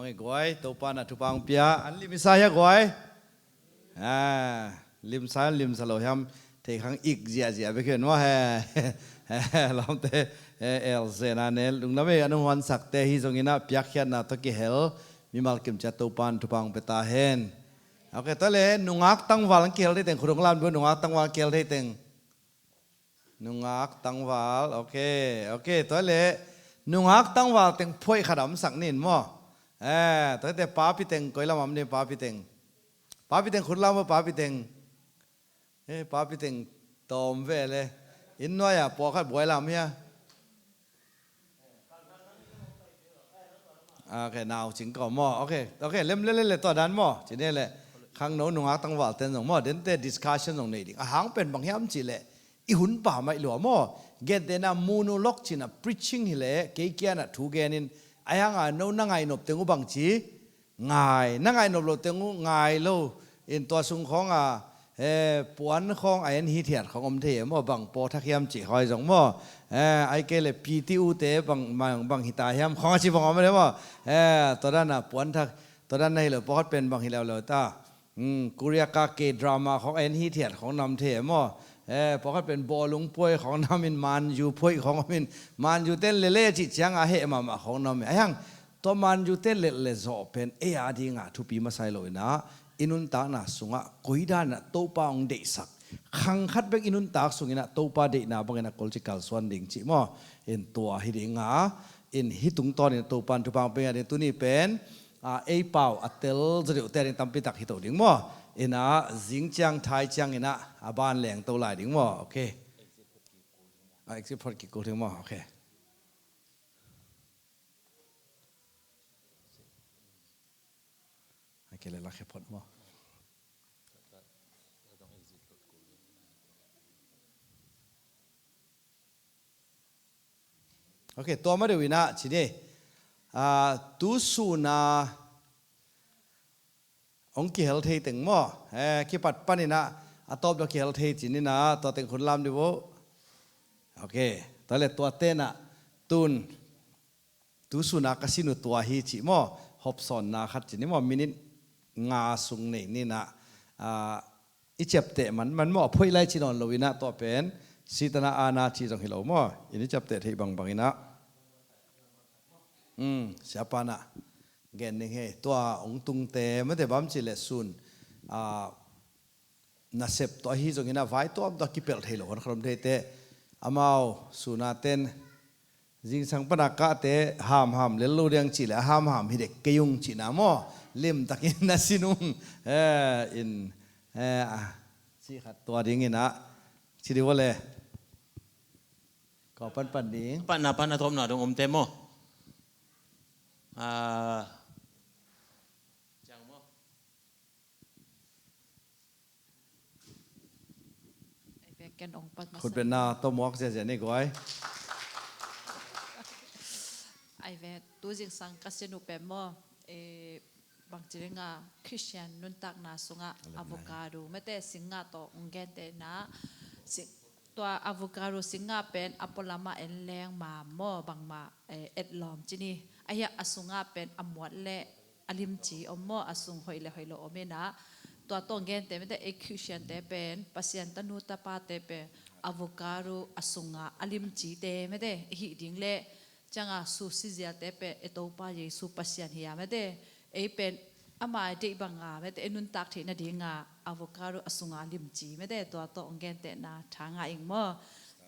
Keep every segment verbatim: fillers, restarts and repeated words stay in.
Hong i guai, Topa na thupha hong pia. An limsa hia guai? Ah, limsa, limsa lo hiam? Thei khang ik ziahziah bek hi ven maw he. Lawmte, eh, el zena ne lungdam ei, an hong huansakte hi zongin ah piakkhiatna tawh kihel mimal kim ciat Topa na thupha hong pia ta hen. Ok, tua le nungak tangval hong kihel thei teng khut hong lam dua, nungak tangval hong kihel thei teng. Nungak tangval, ok, ok, tua le nungak tangval teng phuaih khat a omsak nin maw? Eh, tua te papi teng koi lam om ni, papi teng? Papi teng khut lam maw, papi teng? Eh, papi teng tawm ve le. Inn nuai-a pawlkhat buai lam hia? Ok, nau cing kawm maw? Ok, ok, lem le le le tua dan maw? Ci ne le. Khangno nungak tangval ten zong maw, dente discussion zong nei ding. A hang pen bang hiam cih le, i hun pa maih lua maw? Gentehna monologue cihna preaching hi le, kei kiangah thu genin, a hanga no na ngainop teng uh bang ci? Ngai, na ngainop lo teng uh ngai lo. In tua sung khawng a, eh, puan khawng a en hithiat khawng om thei e maw, bang pawthak hiam cih khawng zong maw? Eh, ai kei le P T U te bang, bang, bang hita hiam khawng a ci bang om e maw? Eh, tua dan a puan thak, tua dan na hi lo, pawlkhat pen bang hi leuleu ta. Hmm, Korea ka K-drama khawng a en hithiat khawng nam thei e maw? Eh, pawlkhat pen bawlung puai khawng nam in, manju phuaih khawng om in, manju ten lele cih ciang a heh mahmah khawng nam e. A hiang, tua manju te lel le zawh pen ei a dinga thupi masa hi lo in ah, i nuntakna sungah koi dan ah Topa hong deihsak, khang khat bek i nuntak sungin ah Topa deihna bangin a kol ci kalsuan ding cih maw? In tua hi ding a, in hih tungtawnin Topa in thupha hong pia ding. Tuni pen, ah, ei pau a tel zaw deuhte a ding tampi tak hi to ding maw? In ah zing ciang thai ciangin ah a ban leng to lai ding maw? Ok. Ah, exit phot kikul ding maw? Ok. Ai kei le la khe phot maw? Ok, tua ma deuh in ah ci ni. Ah, tu sun a hong kihel thei teng maw? Eh, kipat panin ah a tawp deuh kihel thei ci ni in ah, tua teng khut lam dih vo. Ok, tua le tua ten ah tun tu sun a ka sin uh tua hi cih maw? Hopsawnna khat ci ni maw? Minute nga sung nei ni in ah, ah, i ciapteh man, man maw? A phoih lai ci nawn lo in ah tua pen Sitana ana ci zong hi lo maw? In i ciapteh theih bangbang in ah. Hmm, siapa na gen ding hei. Tua hong tungte mate bang ci le sun, ah, nasep tawh ahi zongin a vai tuamtuam kipelh thei lo hon khat om thei teh, amau sun a ten zingsang pan a kahte hamham lel lo ding ci le a hamham hi dek kei ung cihna maw? Limtakin na sin ung. Eh, in, eh, ah, ci khat tua dingin ah ci dih vo le. Kau panpan ding. Panna, panna tawpna dong omte maw? Ah, ciang maw? Ai ve, ken ong pat masa. Khut beng na tawh muak ziazia ni guai. Ai ve, tu zingsang ka sin uh pen maw, eh, bangci dinga Christian nuntakna sungah avocado mate singnga tawh ong gentehna, sing, tua avocado singnga pen a pualama en leng ma maw, bangma, eh, etlawm ci ni. Ahia a sunga pen a muat le a limci om maw, a sung hoih le hoih lo om in ah. Tua tawh ong gente mate, ei Christian te pen, Pasian tanu tapate pen avocado a sunga a limcite mate i hih ding le, cianga susi ziate pen ei Topa Jesu Pasian hi a mate, ei pen ama deih banga mate ei nuntak theih nadinga avocado a sunga limci mate, tua tawh ong gentehna tha ngah ing maw?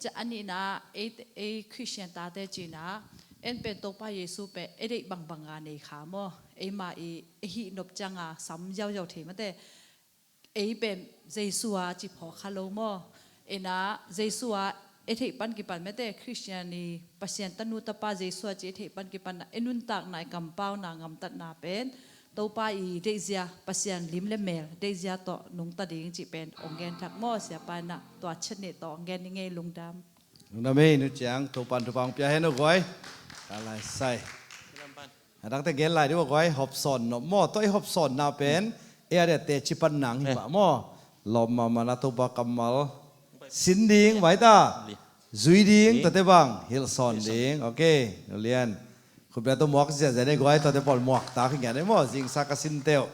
Cia a nihna, ei, ei Christian tate cina, en pen Topa Jesu pen ei deih bangbanga nei kha maw? Eima i, ei hih nop cianga sam ziauziau thei mate. Ei pen Jesu a ci phawk kha lo maw? Ena Jesu a ei theih pan kipan mate, Christian i Pasian tanu tapa Jesu a ci ei theih pan kipan a, ei nuntakna, ei kampauna, ngamtatna pen Topa i deihzia, Pasian lim le mel deihzia tawh nungta ding cih pen ong gen thak maw? Siapa in ah tua chet nih tawh ong gen ni ngei, lungdam. Lungdam ei, nu ciang Topan thupha ong pia hen aw guai. Ka lai sai. A dangte gen lai dih aw guai, hopsawn nop maw? Tua i hopsawnna pen ei a dette cipan nang hi pah maw? Lawm mahmah na Topa kammal sin ding vai ta. Zui ding, tuate bang hilhsawn ding. Ok, nu lian. Khutbia tawh muak ziahziah nei guai, tuate pawl muak tak hi ngian ei maw, zingsa ka sin teuh.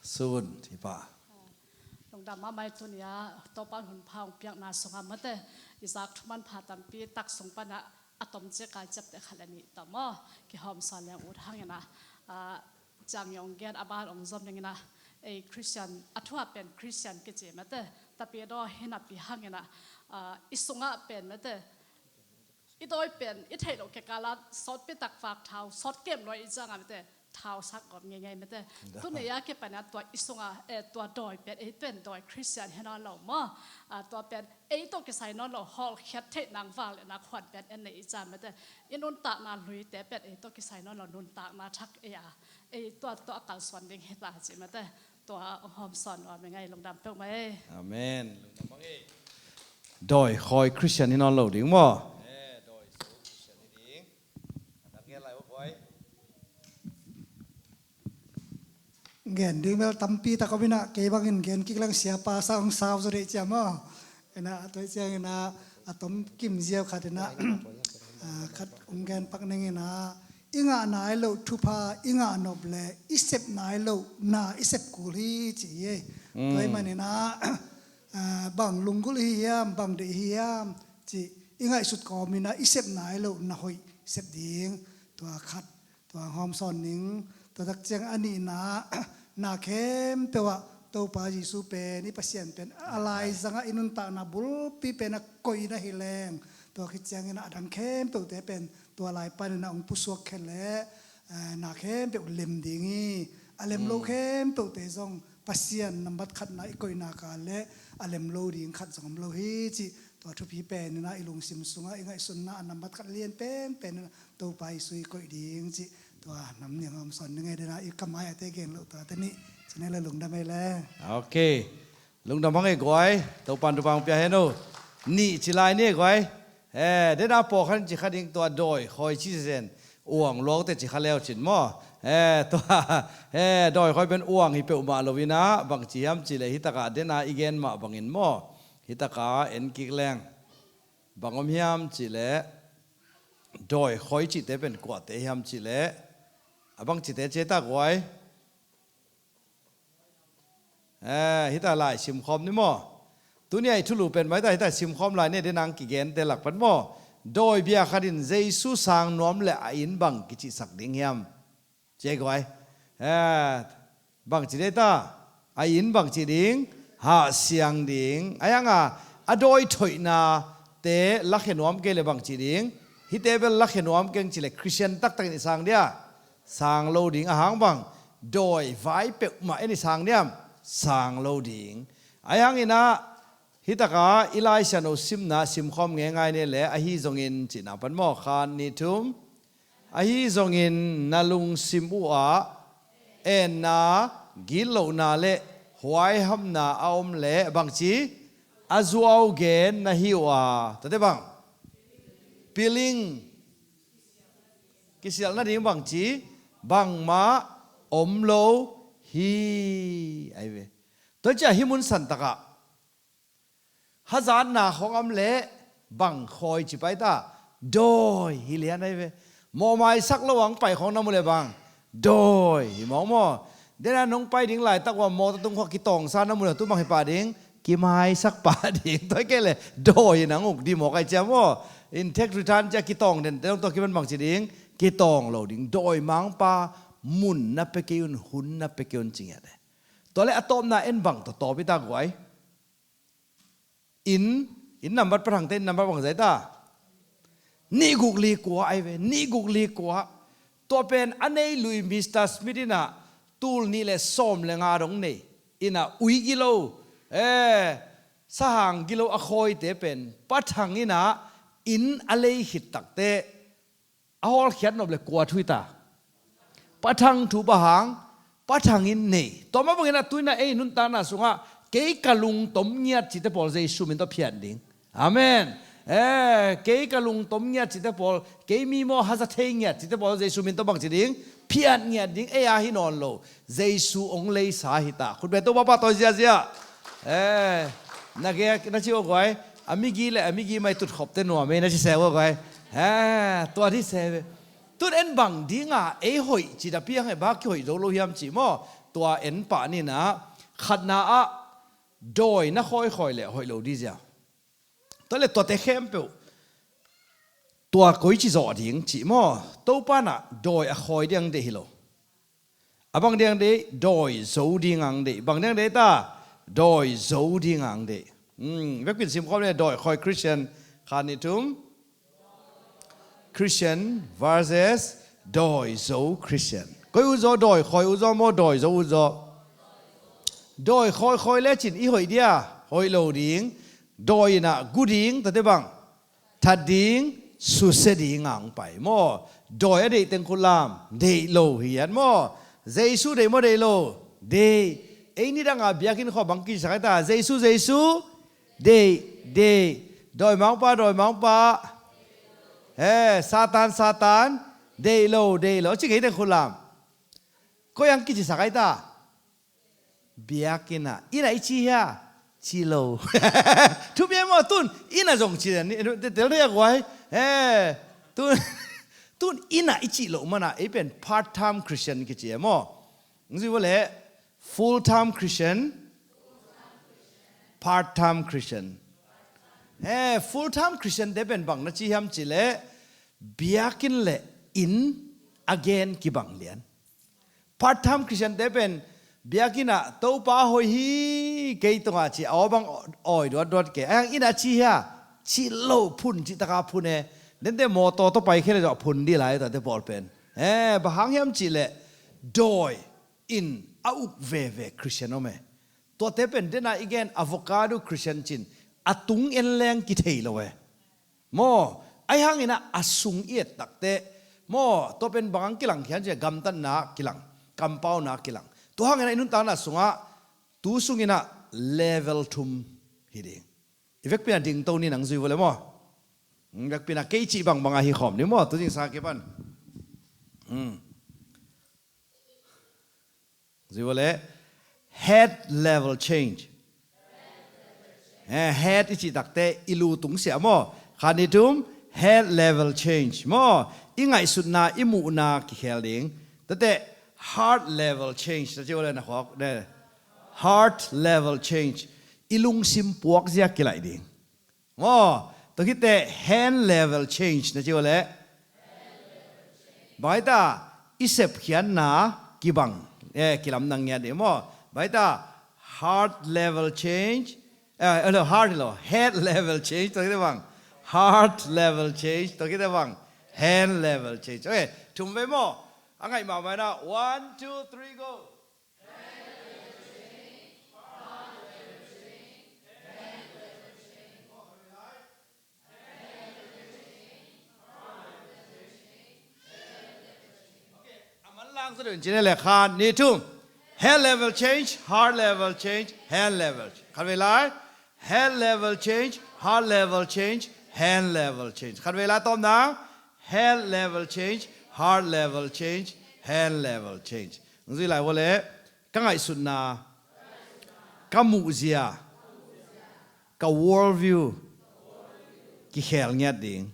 Sun hi pa. Lungdam mahmah ei, tuni-a Topa in hun pha hong piakna sungah mate, i zak thu manpha tampi tak sung panah a tom ciak a i ciapteh khat le nih tawh maw, kihawmsawn leng ut hangin ah, ah, ciang i hong gen a ban hong zom dingin ah, ei Khristian, a thu-ah pen Khristian kici mate, Tapidaw hi napi hangin ah, ah, i sungah pen mate, i dawi pen i theih loh kikal ah sawtpi tak vak thau, sawt kem luai i ciang a mate, thau sak gawp ngeingei mate. Tuni-a kipan ah tua i sungah, eh, tua dawi pen, ei pen dawi Khristian hi nawn lo maw. Ah, tua pen ei tawh kisai nawn lo, hawlkhiat theih nang vak le nak huan pen en nei i ciang mate, i nuntakna luite pen ei tawh kisai nawn lo, nuntakna thak ei a, ei tua tawh a kalsuan ding hi ta ci mate. Tua hong hawmsawn nuam ing ei, lungdam peuhmah ei. Amen. Lungdam hang ei. Dawi khawi Khristian hi nawn lo ding maw? Eh, dawi sung Khristian hi ding. A dang gen lai uh guai. Gen ding bel tampi tak om in ah, kei bangin gen kik leng siapa sa hong sau zaw dei cia maw. In ah, tua ciangin ah, a tom kim ziau khat in ah, ah, khat hong gen pak ning in ah, i ngah nai loh thupha i ngah nop leh i sep nai loh na i sep kul hi ci hi ei. Mm. Tua ahih manin ah, ah, bang lunggulh i hi hiam, bang deih i hi hiam cih i ngaihsut kawmin ah i sep nai loh na hoih sep ding. Tua khat, tua hawmsawn ning. Tua tak ciang a nihna, na khempeuh ah Topa Jesu pen, i Pasian pen a laizangah i nuntakna bulpi pen a koih na hi leng, tua khit ciangin a dang khempeuhte pen tua lai panin a hong pusuak khen leh, eh, na khempeuh lem ding hi. A lem lo, mm, khempeuhte zong Pasian nambat khatna i koihna kal leh a lem lo ding khat zong om lo hi cih, tua thupi pen in ah i lungsim sungah i ngaihsutna a nambat khat lian penpen in ah Topa Jesu i koih ding cih, tua nam nih hong hawmsawn ning ei. Dena i kamai a te gen loh tua te nih ci nei le lungdam ei le. Ok. Lungdam hang ei guai. Topa in thupha hong pia hen o. Nih ci lai ni ei guai. Eh, dena pawlkhat in ci kha ding, tua dawi khawi ci zen, uang luaute ci kha leu cin maw. Eh, tua, eh, dawi khawi pen uang hi peuhmah lo in ah, bang ci hiam cih leh hi takah dena i gen mah bangin maw, hi takah en kik leng. Bang om hiam cih leh, dawi khawi cihte pen kuate hiam cih leh, a bang cihte ci ei ta guai. Eh, hi ta lai simkhawm ni maw. Tuni a i thulu pen mai ta, hi ta simkhawm lai ni, dena hong kigente lak pan maw. Dawi bia khat in Jesu sang nuam leh a inn bang kicihsak ding hiam? Ci ei guai. Eh, bang ci dei ta? A inn bang ci ding? Hahsiang ding. Ahi hang a, a dawi thoihnate lakhia nuam kei leh bang ci ding? Hihte bel lakhia nuam keng ci leh Khristian taktak in i sang dia? Sang lo ding. A hang bang? Dawi vai peuhmah in i sang diam? Sang lo ding. Ahi hangin ah, hi takah i Lai Siangtho simna simkhawm ngeingai ni le, ahi zongin cihna pan maw, khat, nih, thum. Ahi zongin na lungsim uhah enna, gitlohna le huaihamna a om leh bangci a zuau gen na hi uh a, tate bang? Piling, kisialh nading bangci bangmah om lo hi, ahi ve. Tua ciah hih mun santakah hazatna khawng om leh bang khawi ci pai ta? Dawi hi lian ahi ve. Mawh maisak lo hong pai khawng na mu leh bang? Dawi hi mawk maw. Dena nong pai ding laitak uh a mawtaw tung khawng kitawngsa na mu leh tu bang hi pah ding? Kimaisak pah ding. Tua hi kei leh dawi in hong uk dih mawk ahi cia maw. In tax return ciah kitawng dente dong tua kipan bang ci ding? Kitawng lo ding. Dawimangpa, mun na pia kei un, hun na pia kei un ci ngiat e. Tua leh a tawpna en bang tawh tawp hi ta guai. Inn, inn nambat pathangte inn nambat bangzah hi ta? Nih guk li kua ahi ve, nih guk li kua. Tua pen a nei lui Mister Smith in ah tul nih le sawm le nga dong nei in ah ui gilo, eh, sahang gilo a khawite pen pathang in ah inn a lei khit takteh a hawlkhiat nop le kua thu hi ta? Pathang thu bang hang? Pathang in nei. Tua mah bangin ah tu-in ah ei nuntakna sungah kei ka lungtom ngiat cihte pawl Jesu min tawh phiat ding. Amen. Eh, kei ka lungtom ngiat cihte pawl, kei mi maw haza thei ngiat cihte pawl Jesu min tawh bangci ding? Phiat ngiat ding. Ei a hi nawn lo. Jesu hong leisa hi ta. Khutbia Topa pahtawi ziahziah. Eh, na gei na ci uh guai. A migi le a migi mai tutkhopte nuam ei na ci se uh guai. Eh, tua di se ve. Tun en bang dinga ei hoih ci dapi hang e, bang kihoih zo lo hiam ci maw? Tua en pah ni na. Khatna ah dawi na khawikhawi le hoih lo dih zia. Tua le tuate khempeuh tua koici zawh ding ci maw? Topa na dawi a khawi ding deih hi lo. A bang ding deih, dawi zo ding ang deih. Bang ding deih ta, dawi zo ding ang deih. Hmm, vekpin simkhawm le dawi khawi Christian. Khat, nih, thum. Christian versus dawi zo Christian. Koi ut zaw, dawi khawi ut zaw maw, dawi zo ut zaw? Dawi khawikhawi lecin i hoih dia, hoih lo ding. Dawi inah gu ding, tate bang? That ding, susia ding ang pai maw? Dawi a deih teng khut lam, deih lo hi at maw? Jesu deih maw, deih lo? Deih. Ei nidanga biakinn khua bang kisak ai ta? Jesu, Jesu, deih, deih. Dawi mangpa, dawi mangpa. He, Satan, Satan, deih lo, deih lo. Ci ngei teng khut lam. Koi ang kicisak ai ta? Biakinn ah, inn ah i ci hia? Ci lo. Thupi maw, tun inn ah zong ci ni, tel thei a guai. He, tun, tun inn ah i cih loh mana ei pen part time Christian kici e maw? Nong zui vua le, full time Christian, part time Christian. He, full time Christian te pen bang na ci hiam ci le, biakinn le inn a gen kibang lian. Part time Christian te pen biakinn ah Topa hoih hi kei tungah ci, a aw bang awi duatduat kei. Ai hang inn ah ci hia? Ci lo, phun cih taka phun e. Dente mawtaw tawh pai khia le zawh phun dih lai tuate pawl pen. Eh, bang hang hiam cih leh dawi in a uk veve Christian om e. Tuate pen dena i gen avocado Christian cin a tung en leng kithei lo e. Maw, ai hangin ah a sung i et takteh maw, tua pen bang hang kilang hiam cih leh gamtatna kilang, kampauna kilang. Tua hangin ah i nuntakna sungah tu sungin ah level thum hi ding. I vekpi in ah dingto ni, nang zui vua le maw? I vekpi in ah kei cih bangbang ah hi khawm ni maw, tu zingsang a kipan. Hmm. Zui vua le, head level change. Eh, head i cih takteh i lu tungsiah maw? Khat, nih, thum, head level change maw? I ngaihsutna, i muhna kikhel ding. Tate, heart level change. Ta ci vua le na khawk de. Heart level change. I lungsim puakzia kilaih ding. Maw, tua khit teh hand level change na ci vua le. Bang hi ta, i sepkhiatna kibang, eh, kilamdang ngiat ding maw. Bang hi ta, heart level change, eh, eh, lo, heart lo, head level change, tua khit teh bang. Heart level change, tua khit teh bang. Hand level change. Okay, thum vei maw. A ngaih mahmah na, one, two, three, go. A manlang zaw deuh in ci ni le, khat, nih, thum. Head level change, heart level change, hand level change. Khat vei lai. Head level change, heart level change, hand level change. Khat vei lai tawpna. Head level change, heart level change, hand level change. Nang zui lai vua le, ka ngaihsutna, ka muhzia, ka world view kikhel ngiat ding.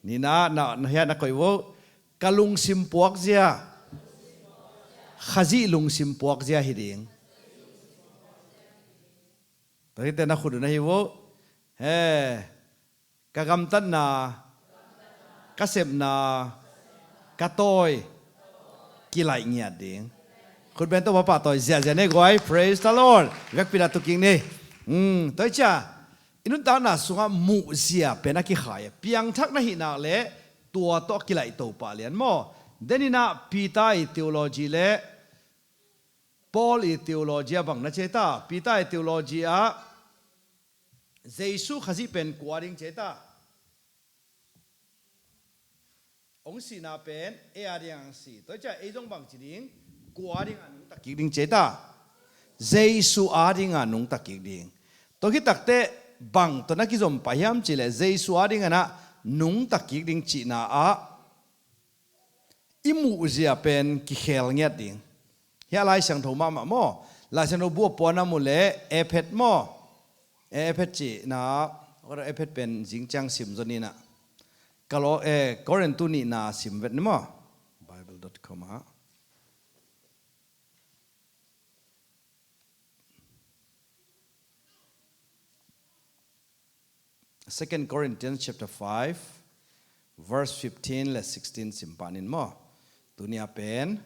Nihna, na, na hiah na koih vua, ka lungsim puakzia, Khazih lungsim puakzia hi ding. Tua khit teh na khut uh na hi vua. He, ka gamtatna, ka sepna, ka tawi kilaih ngiat ding. Khut beng tawh pahtawi ziahziah ni guai. Praise the Lord. Vekpi in ah tu kik ni. Hmm, tua hi ciah i nuntakna sungah muhzia pen a kikhai. Piangthak na hih nak leh tua tawh a kilaih to pah lian maw? Denin ah Peter i theology leh Paul i theology ah bang na ci ta? Peter i theology ah Jesu Khazih pen kua ding ci ta? Hong sihna pen ei a ding hong si. Tua hi ciah ei zong bang ci ding? Kua ding a nungta kik ding ci ta? Jesu a ding a nungta kik ding. Tua khit takteh bang tawh na kizom pah hiam cih leh Jesu a ding a na nungta kik ding cihna ah i muhzia pen kikhel ngiat ding. Hiah Lai Siangtho mahmah maw? Lai Siangtho bu a puan a mu leh Ephet maw? Ephet cihna, Ephet pen zing ciang sim zaw ni na. Kalo, eh, Korintu nihna sim vet ni maw? Bible dot com ah. Second Corinthians chapter five, verse fifteen le sixteen sim pah ning maw. Tuni a pen.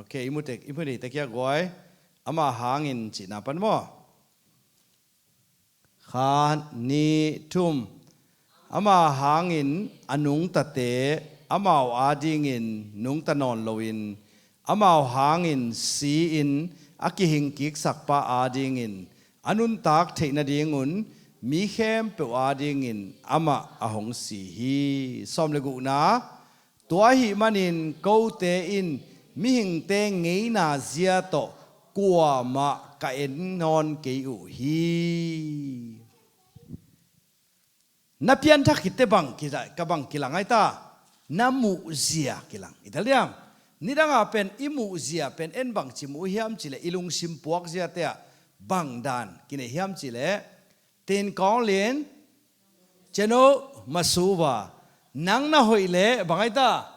Ok, i mu tek, i mu tek, tek a guai. Ama hangin cihna pan maw. Khat, nih, thum. Ama hangin a nungtate amau adingin nungta nawn loin, amau hangin si-in a kihingkiksakpa adingin a nuntak theih nadingun mi khempeuh adingin amah a hong si hi. Sawm le gukna. Tua ahih manin kote in mihingte ngeina zia tawh kuamah ka en nawn kei uh hi. Na pianthak khit teh bang kila-, ka bang kilang ai ta? Na muhzia kilang. I tel diam? Nidang a pen i muhzia pen en bangci muh hiam cih leh i lungsim puakzia te ah bang dan kinei hiam cih leh, tin kong lin, ceno masuba. Nang na hoih leh bang ai ta?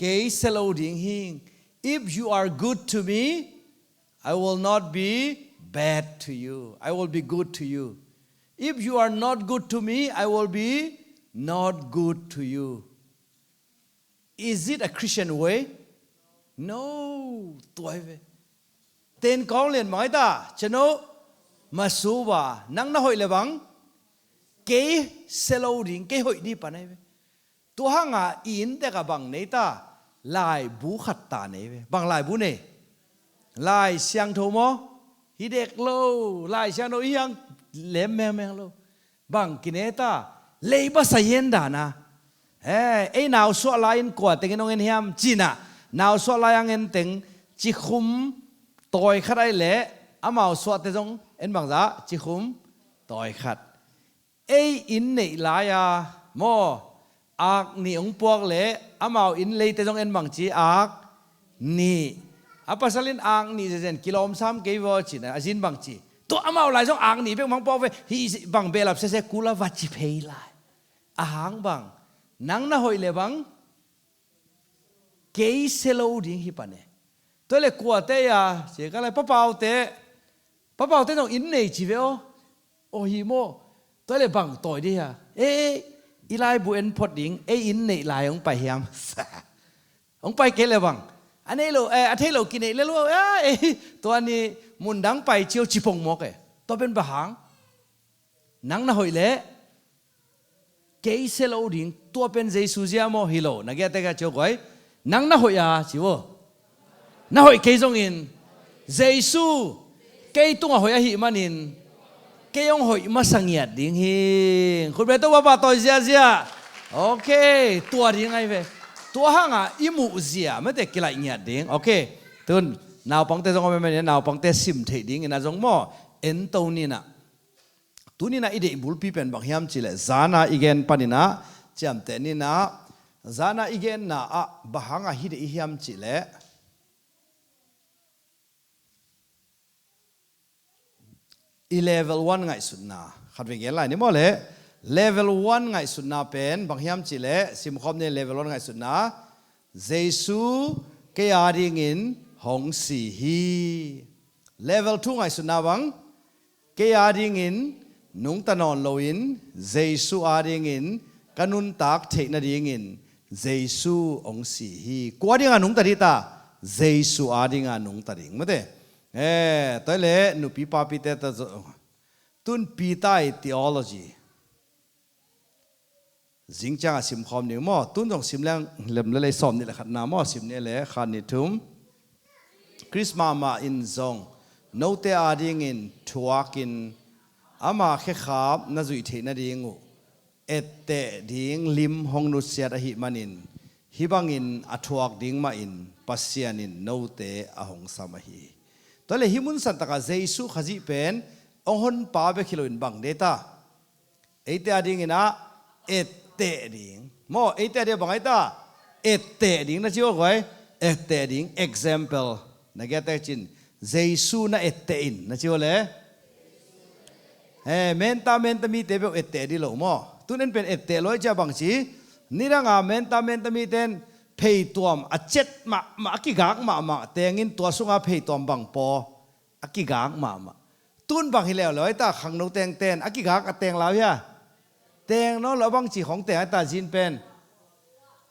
Kei sia lo ding hing. If you are good to me, I will not be bad to you. I will be good to you. If you are not good to me, I will be not good to you. Is it a Christian way? No. Tua hi ve. Ten kong lian bang ai ta? Ceno masuba. Nang na hoih le bang? Kei sia lo ding, kei hoih ding pan ai ve. Tua hanga i inntek ah bang nei ta? Laibu khat ta nei ve. Bang laibu nei? Lai Siangtho maw? Hi dek lo. Lai Siangtho hi hang lem mengmeng lo. Bang kinei ta? Leiba sayen dana. He, ei nausuah lai-in kua tengin hong en hiam cina. Nausuah lai-a hong en teng cikhum tawi khat ai leh amau suahte zong en bangzah cikhum tawi khat. Ei inn neih lai-a maw, ak nih hong puak leh amau inn leite zong en bangci ak nih. A pasal in ak nih zezen kilawm sam kei vaw cina a zin bangci. Tua amau lai zong ak nih bek mang puak ve. Hih bang behlap sese kula va ci phei lai. A hang bang? Nang na hoih le bang? Kei sia lo ding hi pan e. Tua le kuate a, sia ka lai papaute, papaute zong inn nei ci ve aw. Aw hi maw? Tua le bang tawi dih a. Ei, i laibu en phot ding, ei inn neih lai hong pai hiam? Hong pai kei le bang? A nei lo, eh, a thei lo kineih le lo, eh, ei, tua ni mundang pai cio ci pong mawk e. Tua pen bang hang? Nang na hoih leh kei sia lo ding, tua pen Jesu zia maw hi lo, na giatek a cio guai. Nang na hoih a, ci vo. Na hoih kei zongin, Jesu, kei tungah hoih ahih manin, kei hong hoih masa ngiat ding hi. Khutbeh to papa tawi ziazia. Ok, tua ding ai ve. Tua hanga i muhzia, mete kilaih ngiat ding. Ok, tun, naupangte zong om e, naupangte sim theih dingin a zong maw, en to nina. Tuninah i deih bulpi pen bang hiam cihleh, zana i gen paninah ciamteh ninah, zana i genna ah bang hanga hi deih hiam cihleh, i level one ngaihsutna khat ve gen lai ni maw le. Level one ngaihsutna pen bang hiam cihleh, simkhawm ni, level one ngaihsutna, Jesu kei adingin hong si hi. Level two ngaihsutna bang, kei adingin nungta nawn loin Jesu adingin ka nuntak theih nadingin Jesu hong si hi. Kua dinga nungta ding ta? Jesu adinga nungta ding. Mate, eh, toi le nupi papite ta zo. Tun pi tai theology. Zingciang a simkhawm ding maw? Tun zong sim leng lem le lei sawm nih le khatna maw? Sim nih le khat nih thum. Christmas mah in zong note adingin thuakin ama khekhap na zuih theih nading uh etteh ding lim hong nusiat ahih manin, hih bangin a thuak ding mahin Pasian in note a hong sam ahi hi. Tua le hih mun santakah Jesu Khazih pen hong honpa bek hi loin bang dei ta? Eite adingin ah etteh ding. Maw, eite ading bang ai ta? Etteh ding na ci aw guai. Etteh ding, example. Na giatek cin, Jesu na etteh in na ci uh le. Eh, menta menta mite beuh etteh dih lo maw? Tun en pen etteh lo i cia bang ci. Nidanga menta menta mite in pheituam a cet mahmah, a kigak mahmah tengin tua sunga pheituam bang paw a kigak mahmah. Tun bang hi leuleu ai ta, khangno tengten a kigak a teng lau hia? Teng nawn lo, a bang ci khong teng ai ta zin pen.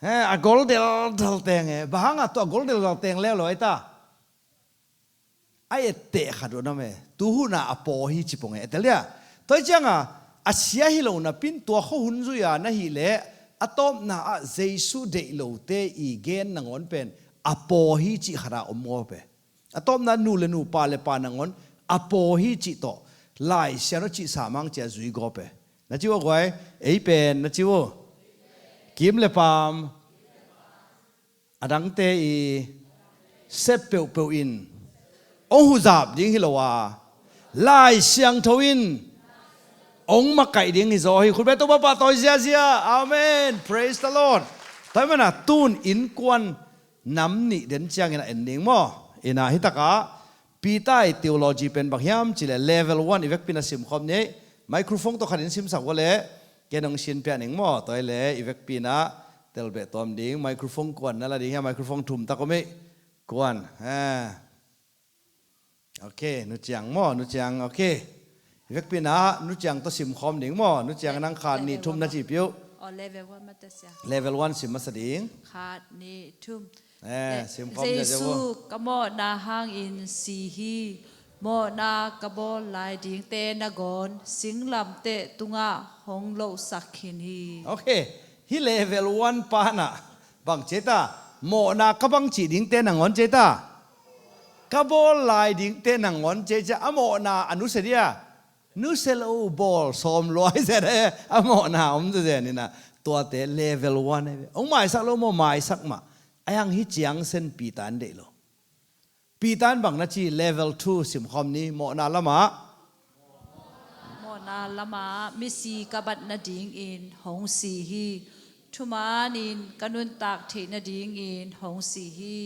He, a gol deldal teng e. Bang hanga tua a gol deldal teng leuleu ai ta? A etteh khat uh na me. Tuhuna a paw hi ci pong e. Etel dia. Tua hi cianga a sia hi lo napin tua khuahun zui-a na hih leh a tawpna ah Jesu deih lote i gen nangawn pen a paw hi cih khata om ngawp e. A tawpna nu le nu, pa le pa nangawn a paw hi cih tawh Lai Siangtho cihsa mang cia zui gawp e. Na ci uh a guai, ei pen na ci uh. Kim le paam a dangte i sep peuhpeuh in hong huzap ding hi lo a, Lai Siangtho in hong makaih ding hi zaw hi. Khutbet Topa pahtawi ziazia. Amen. Praise the Lord. Tua hi mana tun innkuan nam nih den ciangin a en ding maw? Ina hi takah Peter i theology pen bang hiam cileh level one i vekpi-in a simkhawm ni. Microphone tawh khatin simsak uh leh ken hong sinpiak ning maw? Tua hi leh i vekpi-in a telbeh tuam ding. Microphone kuan na la ding hia? Microphone thum tak om ei. Kuan. Eh. Ok, Nu Ciang maw? Nu Ciang, ok. Vekpi-in a Nu Ciang tawh simkhawm ding maw? Nu Ciang nang khat nih thum na cihpih uh. Oh, level one mah ta sia. Level one sim masa ding. Khat nih thum. Eh, simkhawm ziazia uh. Jesu ka mawhna hangin si hi. Mawhna ka bawl lai dingte nangawn singlamteh tungah hong lohsak khin hi. Ok. Hih level one pa nah bang ci ei ta? Mawhna ka bang cih dingte nangawn ci ei ta? Ka bawl lai dingte nangawn ci ei cia, a mawhna a nusia dia? Nusia lo, bawl sawm lua hi zen e, a mawhna om zenzen ina. Tuate level one e. Hong maisak lo maw? Maisak mah. Ahi hang hih ciang sen Peter in deih lo. Peter in bang na ci? Level two simkhawm ni. Mawhna lamah. Mawhna lamah misi ka bat nadingin hong si hi. Thumanin ka nuntak theih nadingin hong si hi.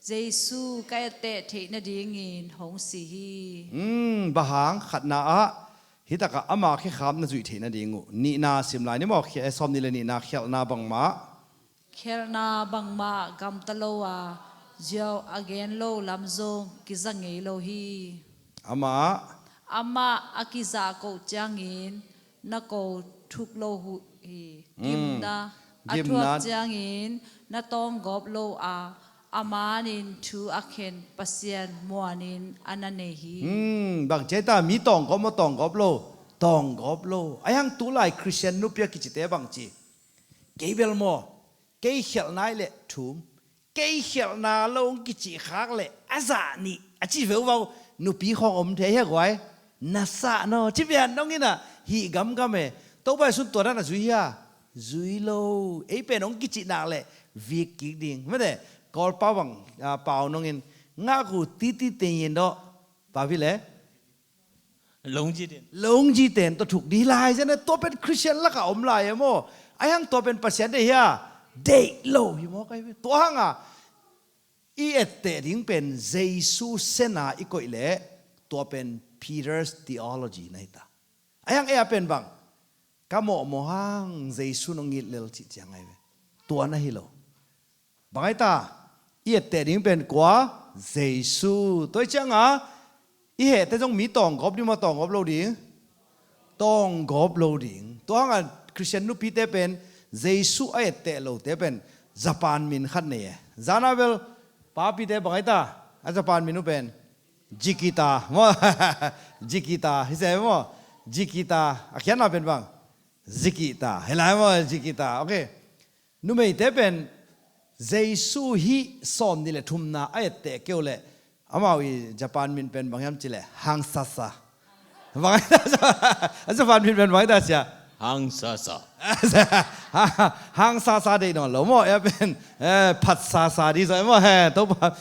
Jesu ka etteh theih nadingin hong si hi. Hmm, bang hang? Khatna ah hih takah ama khekhap na zuih theih nading uh. Nihna sim lai ni maw? Khe-, sawmnih le nihna, khialhna bangmah. Khialhna bangmah gamta lo a, ziau a gen lo lam zong kiza ngei lo hi. Amah. Amah a kizahkoh ciangin na ko thuk lo uh hi. Mm. Gimna a thuak ciangin na tawnggawp lo a, a manin thu a khen Pasian muanin a na nei hi. Hmm, bang ci ei ta? Mi tawnggawp maw, tawnggawp lo? Tawnggawp lo. Ahi hang tulai Khristian nupi a kicite bang ci? Kei bel maw, kei khialhna ih leh thum, kei khialhna lo hong kicih khak leh a zah nih a ci veuvau nupi khawng om thei hi a guai. Na sah naw, ci pian nong ina hih gamgam e. Topa Jesu'n tua dan a zui hia? Zui lo. Ei pen hong kicih nak leh vik kik ding. Mate, Kawlpau bang, ah, pau nong in, ngak uh titi tengin dawh. Papi le? Lungji ten. Lungji ten tawh thuk dih lai zen e, tua pen Khristian lakah om lai e maw? Ahi hang tua pen Pasian deih hia? Deih lo hi maw kai ve. Tua hanga i etteh ding pen Jesu sena i koih leh tua pen Peter's theology na hi ta. Ahi hang ei a pen bang? Ka mawhmawh hang Jesu nong it lel cih ciang ai ve. Tua na hi lo. Bang ai ta? I etteh ding pen kua? Jesu. Tua hi cianga i hehte zong mi tawnggawp ding maw, tawnggawp lo ding? Tawnggawp lo ding. Tua hanga Khristian nupite pen Jesu a etteh lote pen Japan min khat nei e. Zana bel papite bang ai ta? A Japan min uh pen Jikita maw? Jikita hi se maw? Jikita. A khiatna pen bang? Zikita. Hi lai maw? Jikita. Ok. Numeite pen Jesu hih sawmnih le thumna a etteh kei uh leh amau i Japan min pen bang hiam cih leh Hangsasa. Bang a Japan min pen bang hi ta sia? Hangsasa. Hangsasa deih nawn lo maw? Ei pen, eh, phatsasa dih zaw maw? He, Topa.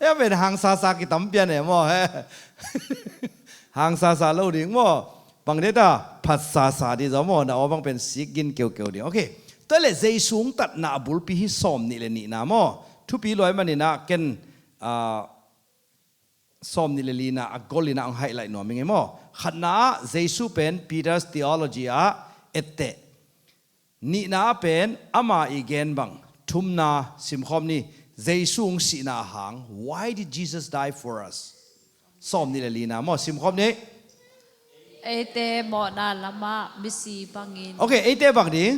Ei pen Hangsasa kitam pian e maw? He. Hangsasa lo ding maw? Bang dih ta? Phatsasa dih zaw maw? Na aw bang pen sik gin keukeu ding. Ok. Tua leh Jesu hong tatna a bulpi hih sawmnih le nihna maw? Thupi lua ahih manin ah ken ah, sawm nih le lina a golina hong haih laih nuam ing ei maw. Khatna ah Jesu pen Peter's theology ah etteh. Nihna ah pen ama i gen bang. Thumna simkhawm ni. Jesu hong sihna a hang. Why did Jesus die for us? Sawm nih le lina maw, simkhawm ni. Eite mawhna lamah misi bangin. Ok, eite bang ding.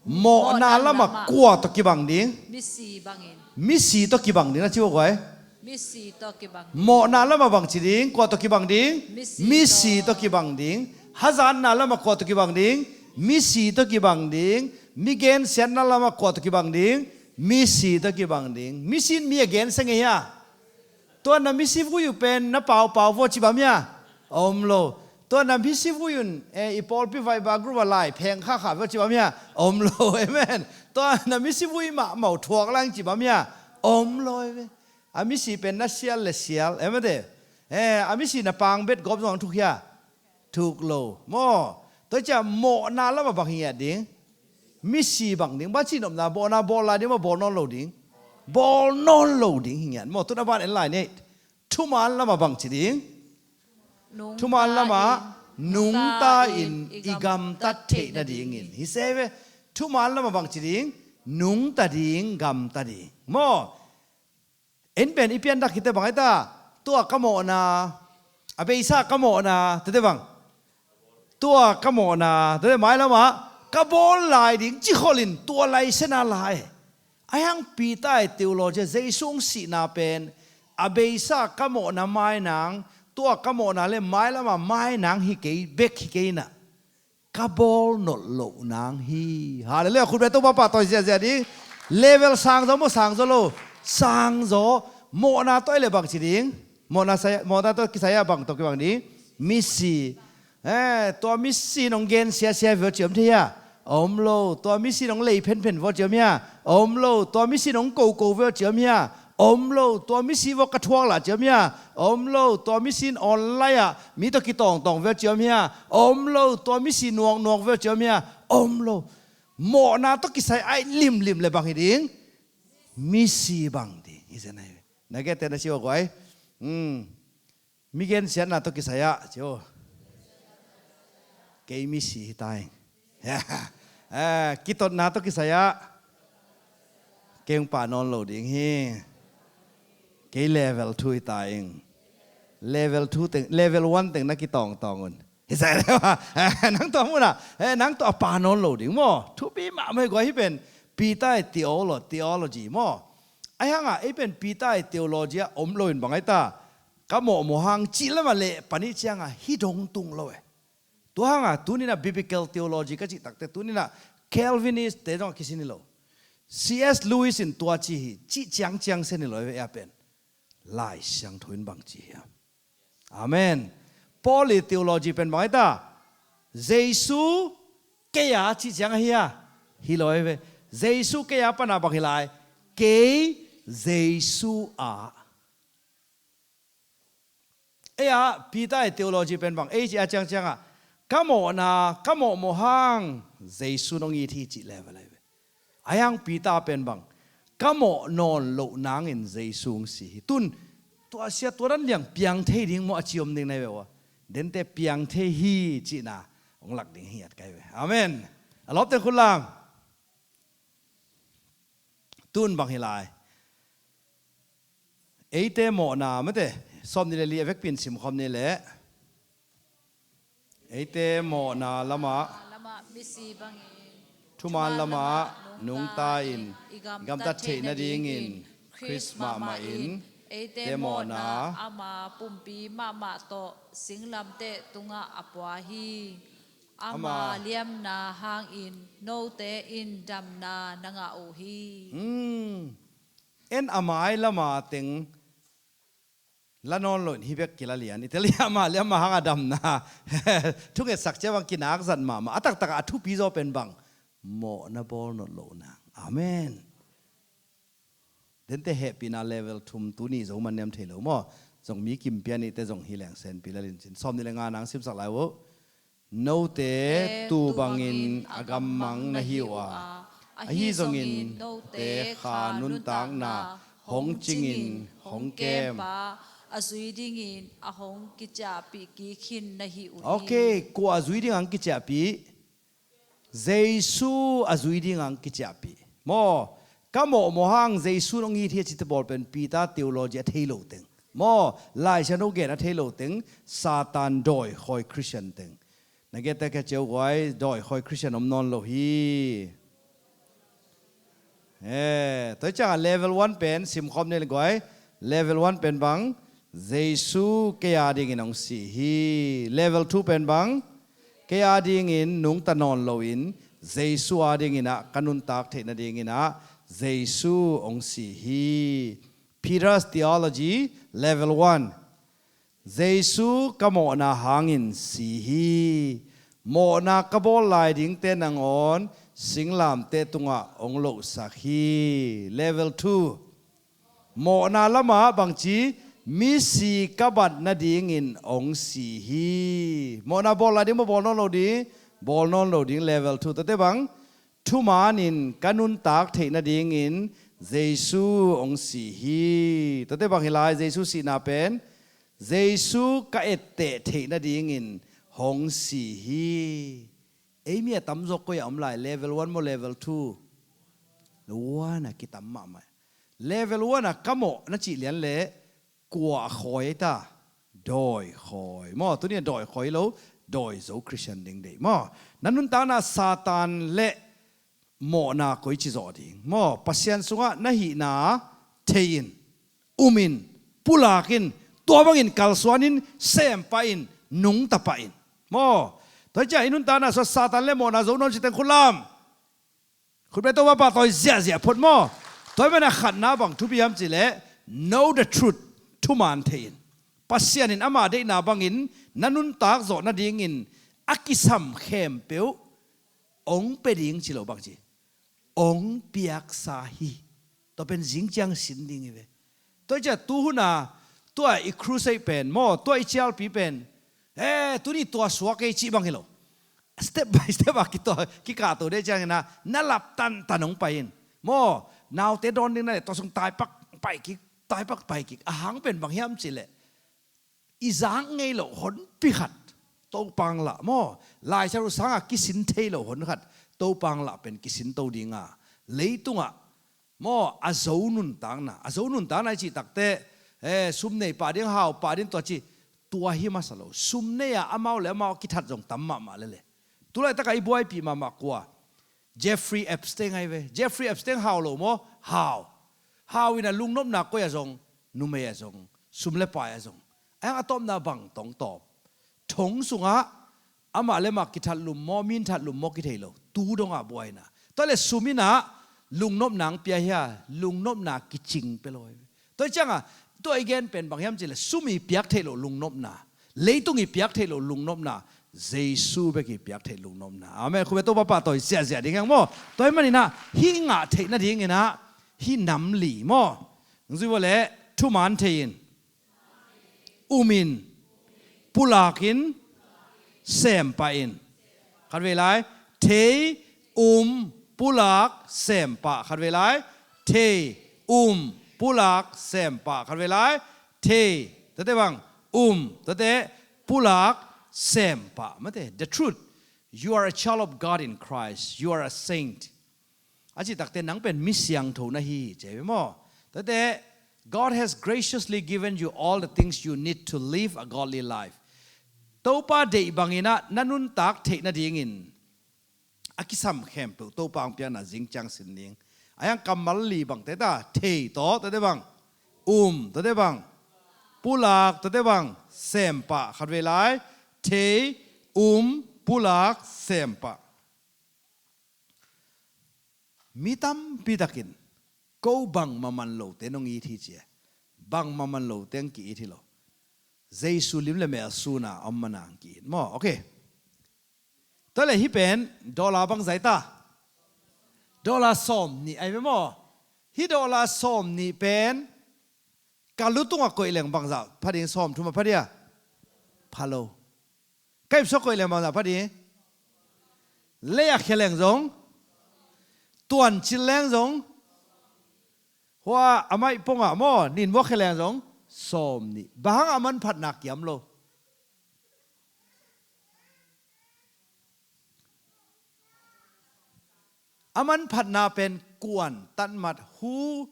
Mawhna lamah kua tawh kibang ding? Misi bangin. Misi tawh kibang ding na ci uh guai. Misi tawh kibang. Mawhna lamah bang ci ding, kua tawh kibang ding? Misi tawh kibang ding. Hazatna lamah kua tawh kibang ding? Misi tawh kibang ding. Mi gensiatna lamah kua tawh kibang ding? Misi tawh kibang ding. Misi in mi a gensia ngei hia? Tua na misi vui uh pen na paupau vua ci bam hia? Om lo. Tua na misi vui un, eh, i pawlpi vai ba group a lai pheng khakha vua ci bam hia? Om lo. Amen. Tua na misi vui mahmah uh thuak lang ci bam hia? Om lo. Amen. A misi pen na sial le sial. Amen. Eh, a misi na pang bet gawp zong thuk hia? Thuk lo maw. Tua ciah mawhna lamah bang hi ngiat ding? Misi bang ding. Bang ci nopna, mawhna bawl lai ding maw, bawl nawn lo ding? Bawl nawn lo ding hi ngiat maw. Tun a ban en lai ni. Thuman lamah bang ci ding? Thuman lamah nungta in i gamtat theih nadingin. Hi se ve. Thuman lamah bang ci ding? Nungta ding, gamta ding maw. En pen i piandak khite bang aita, tua ka mawhna, a beisa ka mawhna tete bang, tua ka mawhna tete mailamah ka bawl lai ding cikholin tua laisena lai. A hiang Peter i theology, Jesu hong sihna pen a beisa ka mawhna mainang, tua ka mawhna le mailamah mainang hi kei bek hi kei inah ka bawl nolh loh nang hi. Halleluiah. Khut beng Topa pahtawi ziahziah ding. Level sangzaw maw, sangzaw lo? Sangzaw. Mawhna tawh ai le bang ci ding? Mawhna saya, mawhna tawh kisai a bang tawh kibang ding? Misi. Eh, tua misi nong gen siasia veu ci om thei hia? Om lo. Tua misi nong lei phenphen veu ci om hia? Om lo. Tua misi nong koko veu ci om hia? Om lo. Tua misi vua ka thuak lah ci om hia? Om lo. Tua misi in online ah mi tawh kitawngtawng veu ci om hia? Om lo. Tua misi nuaknuak veu ci om hia? Om lo. Mawhna tawh kisai ai limlim le bang hi ding? Misi bang ding hi zen ai. Na gete na ci uh guai. Hmm. Mi gensiatna tawh kisai ah ci uh. Kei misi hi ta ing. Eh, kitotna tawh kisai ah kei hong pah nawn lo ding hi. Kei level two hi ta ing. Level two teng, level one teng na kitawngtawng un. Hi sa le wa. Eh, nang tua muna, eh, nang tua pah nawn lo ding maw. Thupi mahmah hi guai hi pen Peter i theolo-, theology maw. Ai hanga ei pen Peter i theology ah om lo in bang aita, ka mawhmawh hang cih lamah leh panih cianga hi dong tung lo eh. Tua hanga tuninah biblical theology ka cih takte tuninah Calvinist te zong a kisin hi lo. C S Lewis in tua ci hi cih ciangciang sen hi lo ei a pen. Lai Siangtho in bang ci hiam? Amen. Paul i theology pen bang aita, Jesu kei a cih ciang ahi a? Hi lo ei ve. Jesu kei a pana bang hi lai? Kei Jesu a. Ei a Peter i theology pen bang ei ci a ciangciangah ka mawhna, ka mawhmawh hang Jesu nong it hi cih level ei ve. A hiang Peter pen bang ka mawh nawn loh nangin Jesu hong si hi. Tun tua sia tua dan liang piang thei ding maw a ci om ding nai ve ua. Dente piang thei hi cihna hong lak ding hi at kai ve. Amen. A lawpte khut lang. Tun bang hi lai? Eite mawhna mate, sawm ni le li a vekpin simkhawm ni le. Eite mawhna lamah, lamah misi bangin, thuman lamah nungta in i gamtat theih nadingin Khrist mahmah in eite mawhna ama pumpi mahmah tawh singlamteh tungah a pua hi. Ama liamna hangin note in damna na ngah uh hi. Hmm. En a mai lama teng la nawn loin hi bek kila lian. I tel hi ama liamna hang a damna. Thungetsak cia bang kinak zat mahmah. A taktakah a thupi zaw pen bang? Mawhna bawl nawn loh nang. Amen. Dente hehpihna level thum tuni zo man niam thei lo maw? Zong mi kimpia nihte zong hi leng senpi lalin cin. Sawm ni le nga nang simsak lai uh. Note tu bangin a gammang na hi uh a, ahi zongin note kha nuntakna hong cingin hong kempa a zui dingin a hong kiciahpih kik hi na hi uh hi. Okay, kua a zui ding hong kiciahpih? Jesu a zui ding hong kiciahpih. Maw, ka mawhmawh hang Jesu hong it hi a cite bawl pen Peter theology a thei lo teng, maw, Laisiangtho gen a thei lo teng, Satan dawikhawi Christian teng. Na gete ka ceu guai, dawikhawi Christian om nawn lo hi. Eh, tua ciangah level one pen simkhawm ni le guai. Level one pen bang? Jesu kei a dingin hong si hi. Level two pen bang? Kei a dingin nungta nawn loin Jesu a dingin ah ka nuntak theih nadingin ah Jesu hong si hi. Peter's theology, level one. Jesu ka mawhna hangin si hi. Mawhna ka bawl lai dingte nangawn singlamteh tungah hong lohsak hi. Level two. Mawhna lamah bangci, misi ka bat nadingin hong si hi. Mawhna bawl lai ding maw, bawl nawn lo ding? Bawl nawn lo ding. Level two. Tuate bang? Thumanin ka nuntak theih nadingin Jesu hong si hi. Tuate bang hi lai, Jesu sihna pen? Jesu ka etteh theih nadingin hong si hi. Ei mi a tamzaw koi a om lai, level one maw, level two? One a kitam mahmah. Level one a ka mawh na cih lian leh kua a khawi ei ta? Dawikhawi. Maw, tuni a dawikhawi lo, dawi zo Christian ding deih. Maw, na nuntakna Satan le mawhna koici zawh ding? Maw, Pasian sungah na hihna thei-in, umin, pulakin, tua bangin kalsuanin, sempah in, nungta pah in. Maw, tua hi ciah i nuntakna sungah Satan le mawhna zo nawn citeng khut lam. Khut beng, Topa pahtawi ziahziah phot maw. Tua hi mana khatna bang thupi hiam cihleh, know the truth, thuman thei in. Pasian in ama deihna bangin na nuntak zawh nadingin a kisam khempeuh hong pia ding ci lo, bangci, hong piaksa hi. Tua pen zing ciang sin ding hi ve. Tua hi ciah tuhuna, tua i crusade pen maw, tua i cialpi pen, eh, tuni tua suak ei cih bang hi lo. Step by step a kitua, kikahto deh ciangin ah, na lap tantan hong pai in. Maw, naute dawn ding na leh tua sung taipak pai kik, taipak pai kik. A hang pen bang hiam cihleh, i zak ngei loh honpi khat Topa hong lah maw, Laisiangtho sangah kisin thei lo hon khat Topa hong lah pen kisin to ding a, leitungah maw, a zo nuntakna, a zo nuntakna i cih takteh, eh, sum nei pah ding, hau pah ding, tua ci, tua hi masa lo. Sum nei-a amau le amau a kithat zong tam mahmah lele. Tulaitakah i buaipih mahmah kua? Jeffrey Epstein ahi ve. Jeffrey Epstein hau lo maw? Hau. Hau in a lungnopna koi ah zong, numei ah zong, sum le pai ah zong, a hiang a tawpna bang tawng tawp? Thong sungah amah le mah kithat lum maw, min that lum maw kithei lo. Tu dongah buaina. Tua le sum in ah lungnopna ang pia hia, lungnopna kicing pia lo ahi ve. Tua hi ciangah, tua i gen pen bang hiam cihleh, sum i piak theih loh lungnopna, leitung i piak theih loh lungnopna, Jesu bek i piak theih lungnopna. Amen. Khut beng, Topa pahtawi ziahziah ding hang maw. Tua hi manin ah, hih ngah theih nadingin ah, hih nam li maw. Hong zui vua leh, thuman thei in, umin, pulakin, sempah in. Khatvei lai, thei, um, pulak, sempah. Khatvei lai, thei, um, pulak, sempah. Khatvei lai, thei, tuate bang, um, tuate, pulak, sempah. Mate, the truth. You are a child of God in Christ. You are a saint. A cih takteh nang pen mi siangtho na hi hi ci hi maw. Tuate, God has graciously given you all the things you need to live a godly life. Topa deih bangin ah na nuntak theih nadingin a kisam khempeuh Topa hong piakna zing ciang sin ding. A hiang kammal li bangte ta, thei tawh, tuate bang, um, tuate bang, pulak, tuate bang, sempah. Khatvei lai, thei, um, pulak, sempah. Mi tampi takin ko bangmah man lote nong it hi ci e. Bangmah man lote ang ki-it hi lo. Jesu lim le mel suna om mana ang ki-it maw. Okay. Tua le hih pen dollar bang zah ta? Dollar sawm nih ahi ve maw. Hih dollar sawm nih pen ka lu tungah koih leng bangzah pha ding? Sawm thum a pha dia? Pha lo. Ka ipsuak koih leng bangzah pha ding? Lei a khia leng zong, tuancil leng zong, Hua a maih pongah maw, nin vua khe leng zong sawm nih. Bang hang a manphatna kiam lo? A manphatna pen kuan tatmat, who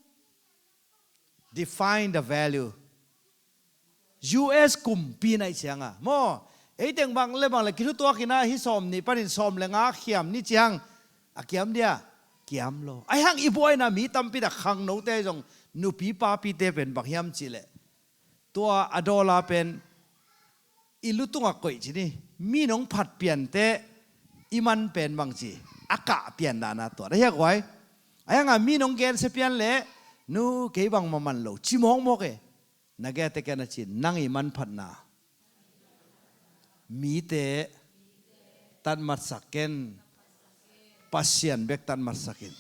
define the value? U S kumpi naih cianga maw, ei teng bang le bang le kithutuak ina hi sawm nih panin sawm le nga khiam ni ciang a kiam dia? Kiam lo. Ahi hang i buaina mi tampi tak khangnote zong nupi papite pen bang hiam cihleh, tua a dollar pen i lutungah koih ci ni. Mi nong phat pianteh i man pen bang ci, a kah pian dana tua da hiak huai. Ahi hanga mi nong gensia pian leh, nu kei bangmah man lo ci mawkmawk e. Na gete kian a ci, nang i manphatna mite tatmatsak ken, Pasian bek tatmatsak in.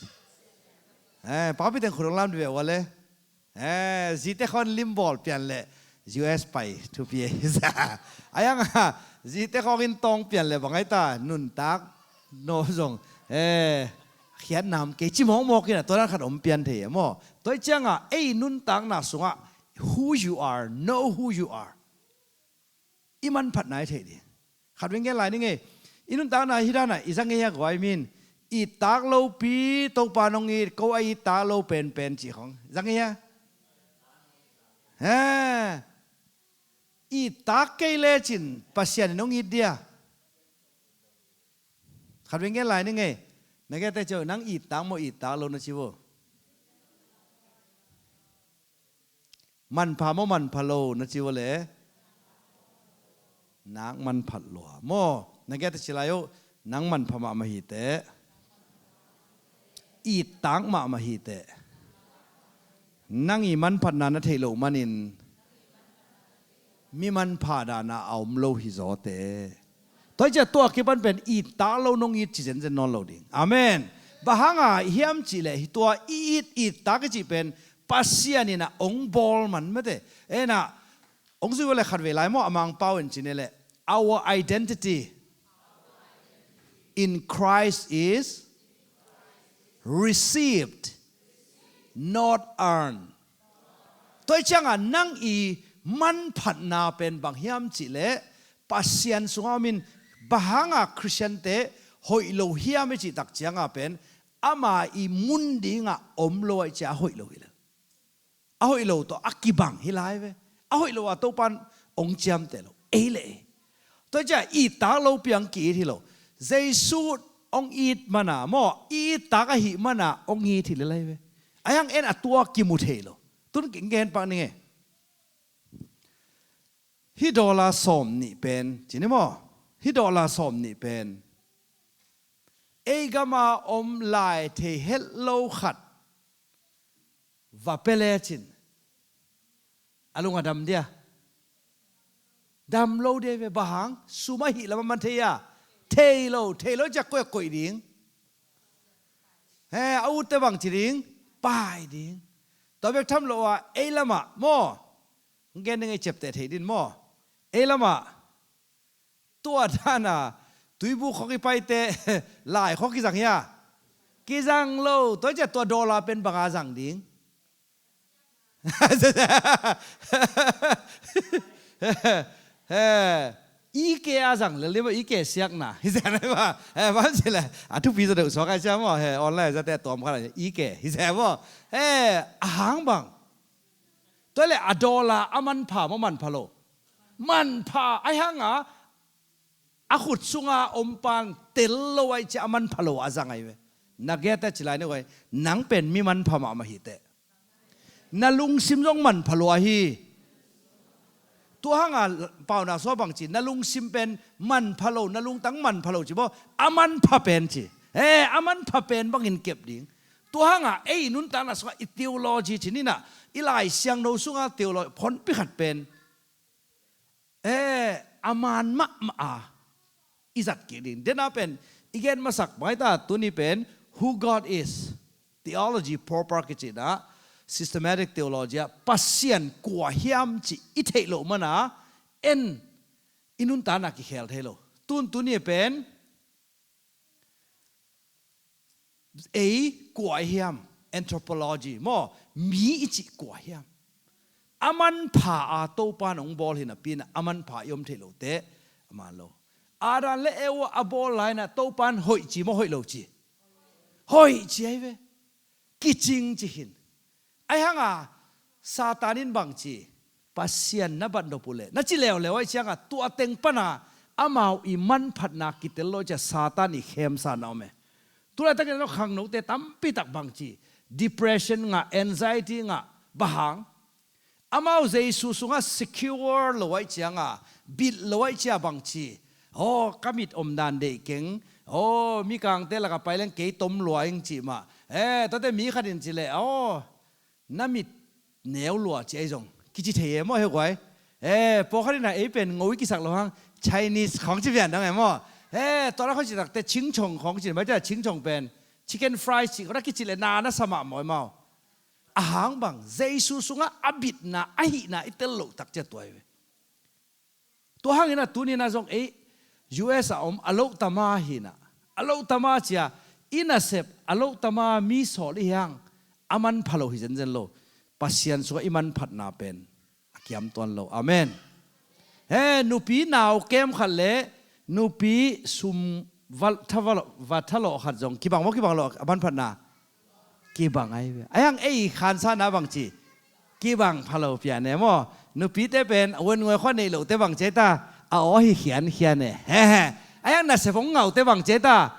Eh, papi teng khudong lam di ve ua le. Eh, zite khawng limbawl pian leh U S pai thupi e. Ahi hanga zite khawng in tawng pian leh bang ai ta, nuntak no zong, eh, khiatnam kei ci mawkmawk ina tua dan khat om pian thei e maw. Tua hi cianga ei nuntakna sungah who you are, know who you are. I manphatna i theih ding. Khat vei ngen lai ni ngei. I nuntakna hi dana i zang ngei a guai min, i tak lopi Topa nong it, ko a i tak lo penpen cih khong zang ngei a. He. I tak kei lecin Pasian in nong it dia? Khat vei ngen lai ni ngei. Na gete ciau, nang i tak maw i tak lo na ci vo? Manpha maw manpha lo na ci vo le? Nak manphat lua maw? Na gete ci lai uh, nang manpha mahmah hiteh, i tak mahmah hiteh. Nang i manphatna na theih loh manin mi manpha dana a om lo hi zawte. Tua hi ciah tua kipan pen i tak lo nong it ci zenzen nawn lo ding. Amen. Bang hanga hiam cihleh hi tua i it, i tak i cih pen Pasian ina ong bawl man mate. Ena ong zui vua le khat vei lai maw, a Mangpau in ci ni leh, our identity in Christ is received, not earned. Tua hi cianga nang i manphatna pen bang hiam cihleh Pasian sungah omin, bang hanga Khristiante hoih lo hiam i cih tak cianga pen ama i mun dingah om lo ahih ciah a hoih lo hi le. A hoih lo tawh a kibang hi lai ve. A hoih lo a Topan ong ciamteh lo. Ei le ei. Tua ciah i tak lo piang ki-it hi lo. Jesu ong it mana maw, i tak ahih mana ong it hi le lai ve. Ahi hang en a tua kimu thei lo. Tun ki ngen pak ni nge. Hi dollar sawm nih pen ci ni maw? Hi dollar sawm nih pen ei gama om lai thei het lo khat va pe lecin a lung a dam dia? Dam lo dia ve. Bang hang? Sum ahih lamah man thei a? Thei lo. Thei lo ciah koi a koih ding? He, a utte bang ci ding? Pai ding. Tua bek tham lo a ei lamah maw, gen ding ei ciapteh thei din maw? Ei lamah tua dana tuibu khawk i paite lai khawk kizang hia? Kizang lo. Tua ciah tua dollar pen banga zang ding? He, i ke a zang lel ding maw, i ke siakna hi zia nai maw? He, bang ci le a thupi zaw deuh suak ai cia maw? He, online zate a tuam khat a i ke hi zia maw? He, a hang bang? Tua le a dollar a manpha maw manpha lo? Manpha. Ahi hanga a khut sunga om pan tel lo ahih ciah a manpha lo a zang ahi ve. Na gete ci lai ni uai, nang pen mi manpha mahmah hiteh. Na lungsim zong manpha lua hi. Tua hanga pauna sua bang ci, na lungsim pen manpha lo, na lungtang manpha lo ci bo, a manpha pen ci. He, a manpha pen bangin kep ding. Tua hanga ei nuntakna sua i theology ci nina, i Lai Siangtho sunga theology phonpi khat pen, eh, a man mahmah a i zat kik ding. Dena pen i gen masak mai ta tuni pen who God is, theology proper kicina, systematic theology a Pasian kua hiam ci i theih loh mana en i nuntakna kikhel thei lo. Tun tuni pen ei kua i hiam, anthropology maw? Mi i cih kua hiam? A manpha a Topa in hong bawl hi napi-in a manpha i om theih loh teh a man lo. Adam le Eva a bawl lai-in Topa in hoih ci maw, hoih lo ci? Hoih ci ahi ve. Kicing ci khin. Ahi hanga Satan in bang ci? Pasian na bat nop uh leh, na ci leuleu ahih cianga tua teng pana amau i manphatna kitel lo ahih ciang Satan i khemsa na om e. Tulaitakin a khangnote tampitak bang ci? Depression ngah, anxiety ngah. Bang hang? Amau Jesu sungah secure lo ahih cianga, bit lo ahih cianga bang ci? Aw, ka mit omdan deih keng. Aw, mikangte lakah pai leng kei tom lua ing cih mah. Eh, tuate mi khat in ci leh, aw, na mit neu lua ci ahi zong kici thei e maw, he guai? Eh, pawlkhat in a ei pen ngo i kisak loh hang Chinese khawng ci pian dong e maw? Eh, tua na khawng ci takte ching chong khawng ci, mai cia ching chong pen chicken fry ci khawng na kici leh na na sa mah maw e maw? A hang bang, Jesu sungah a bitna, a hihna i tel loh tak ciang tua hi ve. Tua hangin a tuni-in a zong ei U S a om a loh tama hi-in a, a loh tama cia i nasep a loh tama mi sawl i hi hang a manpha lo hi zenzen lo. Pasian sungah i manphatna pen a kiam tuan lo. Amen. He, nupi nau kem khat le nupi sum va tha va lo, va tha lo khat zong kibang maw, kibang lo a manphatna? Kibang ahi ve. Ahi hang ei khansana bang ci? Kibang pha lo pian e maw? Nupite pen a wan ngoi khua neih lohte bang ci ta? A aw hi khiankhian e. He he. Ahi hang nasep hong ngaute bang ci ta?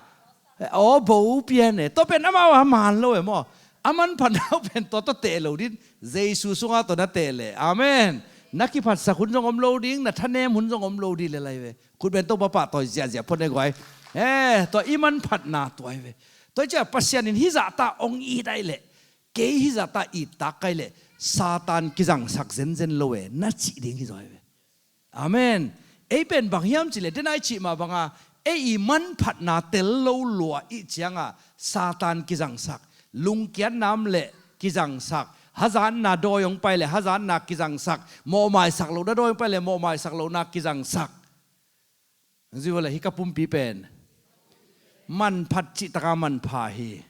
A aw bo pian e. Tua pen amau a man lo e maw? A manphatna uh pen tua tawh teh lo ding. Jesu sungah tua na teh leh. Amen. Na kiphatsak hun zong om lo ding, na thanem hun zong om lo ding lel ahi ve. Khutbeng Topa pahtawi ziahziah phot ni guai. Eh, tua i manphatna tua hi ve. Tua hi ciah Pasian in hih zahta hong it ahih leh, kei hih zahta it tak ka hih leh Satan kizangsak zenzen lo e, na cih ding hi zaw hi ve. Amen. Ei pen bang hiam cih leh, den a i cih mah banga ei i manphatna tel lo lua i hih cianga Satan kizangsak, lungkiatna om leh kizangsak, hazatna dawi hong pai leh hazatna kizangsak, mawhmaisak lohna dawi hong pai leh mawhmaisak lohna kizangsak. Ziu le hi ka pumpi pen manphat cihtaka manpha hi.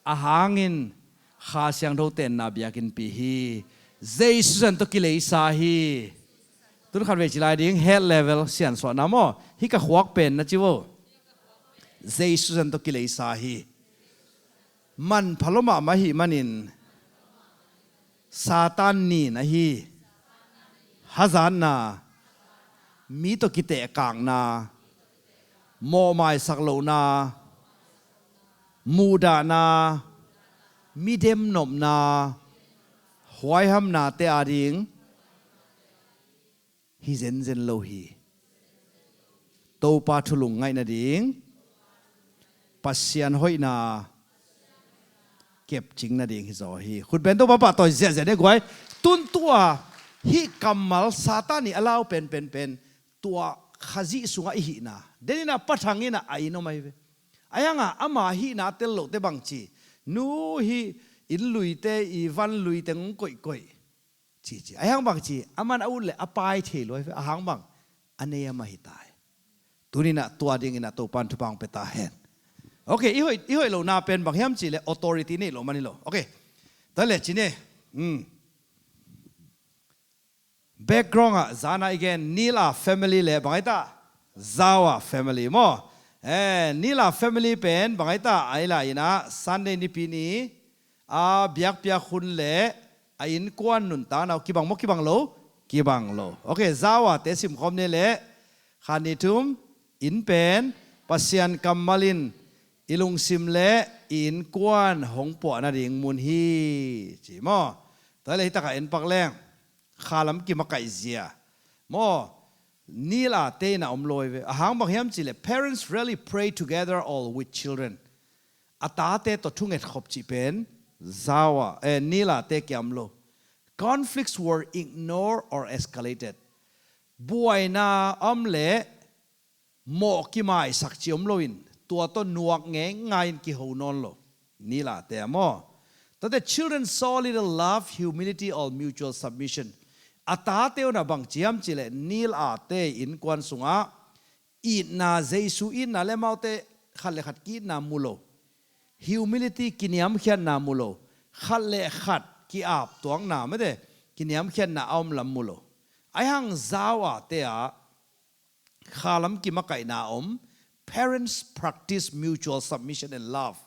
A hangin Kha Siangtho tenna biakinnpi hi. Jesu Sian tawh kileisa hi. Tun khat vei ci lai ding, health level siansuahna maw? Hi ka khuak pen na ci vo. Jesu Sian tawh kileisa hi. Manpha lo mahmah ahih manin Satan nin ahi hazatna, mi tawh kitehkakna, mawhmaisak lohna, muhdahna, midem nopna, huaihamnate ading hi zenzen lo hi. Topa thu lungngaih nading, Pasian hoihna kepcing nading hi zaw hi. Khutbeng Topa pahtawi ziahziah ni guai. Tun tua hih kammal Satan ii a lau penpen pen tua Khazih sungah i hihna, den in a pathang in a inn om ahi ve. Ahi hanga ama hihna tel lohte bang ci? Nu hi inn luite ii van lui teng hong koihkoih. Ci ci. Ahi hang bang ci, aman a ut leh a pai thei lua hi ve, a hang bang a nei amah hi ta hi. Tuni-in a tua dingin a Topan thupha hong pia ta hen. Ok, i hoih, i hoih lohna pen bang hiam cih leh authority neih loh man hi lo. Ok. Tua leh ci ni. Hmm. Background ah zana i gen Nila family leh bang ahi ta? Zawa family maw? Eh, Nila family pen bang ahi ta? Ahi lai-in a Sunday nipi ni a biakpiak hun leh a innkuan nuntakna uh kibang maw, kibang lo? Kibang lo. Ok, Zawate simkhawm ni leh, khat nih thum, inn pen Pasian kammal in i lungsim leh i innkuan hong puah nading mun hi, ci maw? Tua leh hih takah en pak leng, khalam kimakaih zia maw? Nilate in a om lo hi ve. A hang bang hiam cih leh, parents rarely pray together or with children. A tate tawh thungetkhop cih pen Zawa, eh, Nilate kia om lo. Conflicts were ignored or escalated. Buaina om leh mawh kimaisak cih om loin tua tawh nuak ngeingai in kiho nawn lo. Nilate ah maw? Tuate children saw little love, humility or mutual submission. A tate un a bang ci hiam cih leh Nilate innkuan sungah itna, Jesu itna leh amaute khat leh khat ki-itna mu lo. Humility, kiniamkhiatna mu lo. khat le khat ki-ap tuakna mate, kiniamkhiatna a om lam mu lo. Aihang zau a te ah khalam kimakaihna a om. Parents practice mutual submission and love.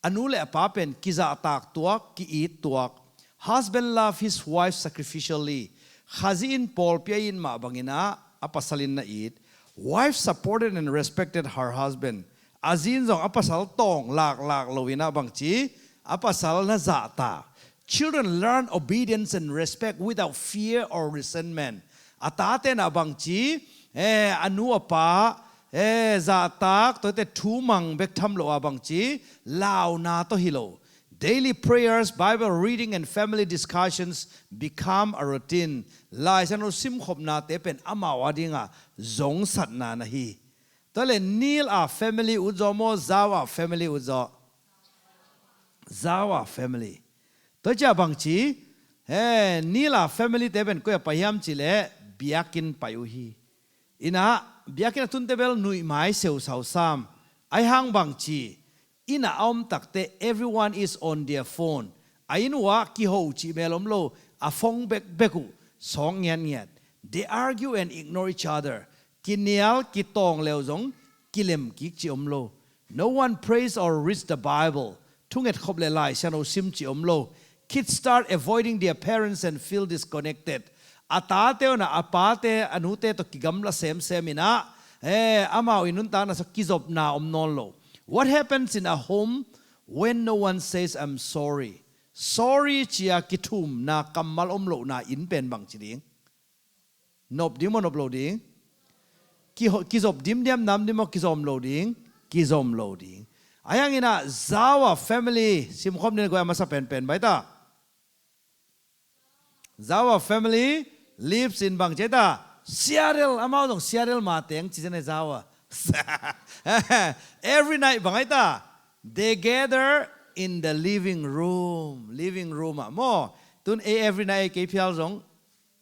A nu le a pa pen kizahtak tuak, ki-it tuak. Husband love his wife sacrificially. Khazih in pawlpi a it mah bangin ah a pasal in na it. Wife supported and respected her husband. A zi in zong a pasal tawng laklak lo in ah bangci, a pasal na zahtak. Children learn obedience and respect without fear or resentment. A tate in ah bangci, eh, a nu a pa, eh, zahtak, tuate thu mang bek tham lo a bangci, launa tawh hi lo. Daily prayers, Bible reading and family discussions become a routine. Lai Siangtho simkhopnate pen amau a dingah zongsatna na hi. Tua le nil a family ut zaw maw, zau a family ut zaw? Zau a family. Tua ciah bangci, he, nil a family te pen koi a pai hiam cih leh biakinn pai uh hi. In ah biakinn a tunte bel nuihmai seusau sam. Aihang bangci, inn ah a om takte, everyone is on their phone. A inn uh ah kiho cih mel om lo, a phone bekbek uh sawng ngiatngiat. They argue and ignore each other. Kinial, kitawng leu zong kilem kik cih om lo. No one prays or reads the Bible. Thunget khop le Lai Siangtho sim cih om lo. Kids start avoiding their parents and feel disconnected. A tate un ah a pate, a nute tawh kigamla semsem in ah, eh, amau i nuntakna sung kizopna om nawn lo. What happens in a home when no one says, "I'm sorry"? Sorry ci-a kithumna kammal om lohna inn pen bangci ding? Nop ding maw, nop lo ding? Kiho-, kizop dimdiam nam ding maw, kizom lo ding? Kizom lo ding. Aihang in ah zau a family simkhop ni, koi a masa penpen bai ta. Zau a family lives in bangci ta. Seattle, amau zong Seattle ma teng ci zene zau a. Every night bang ai ta. They gather in the living room. Living room ah maw. Tun ei every night kei phial zong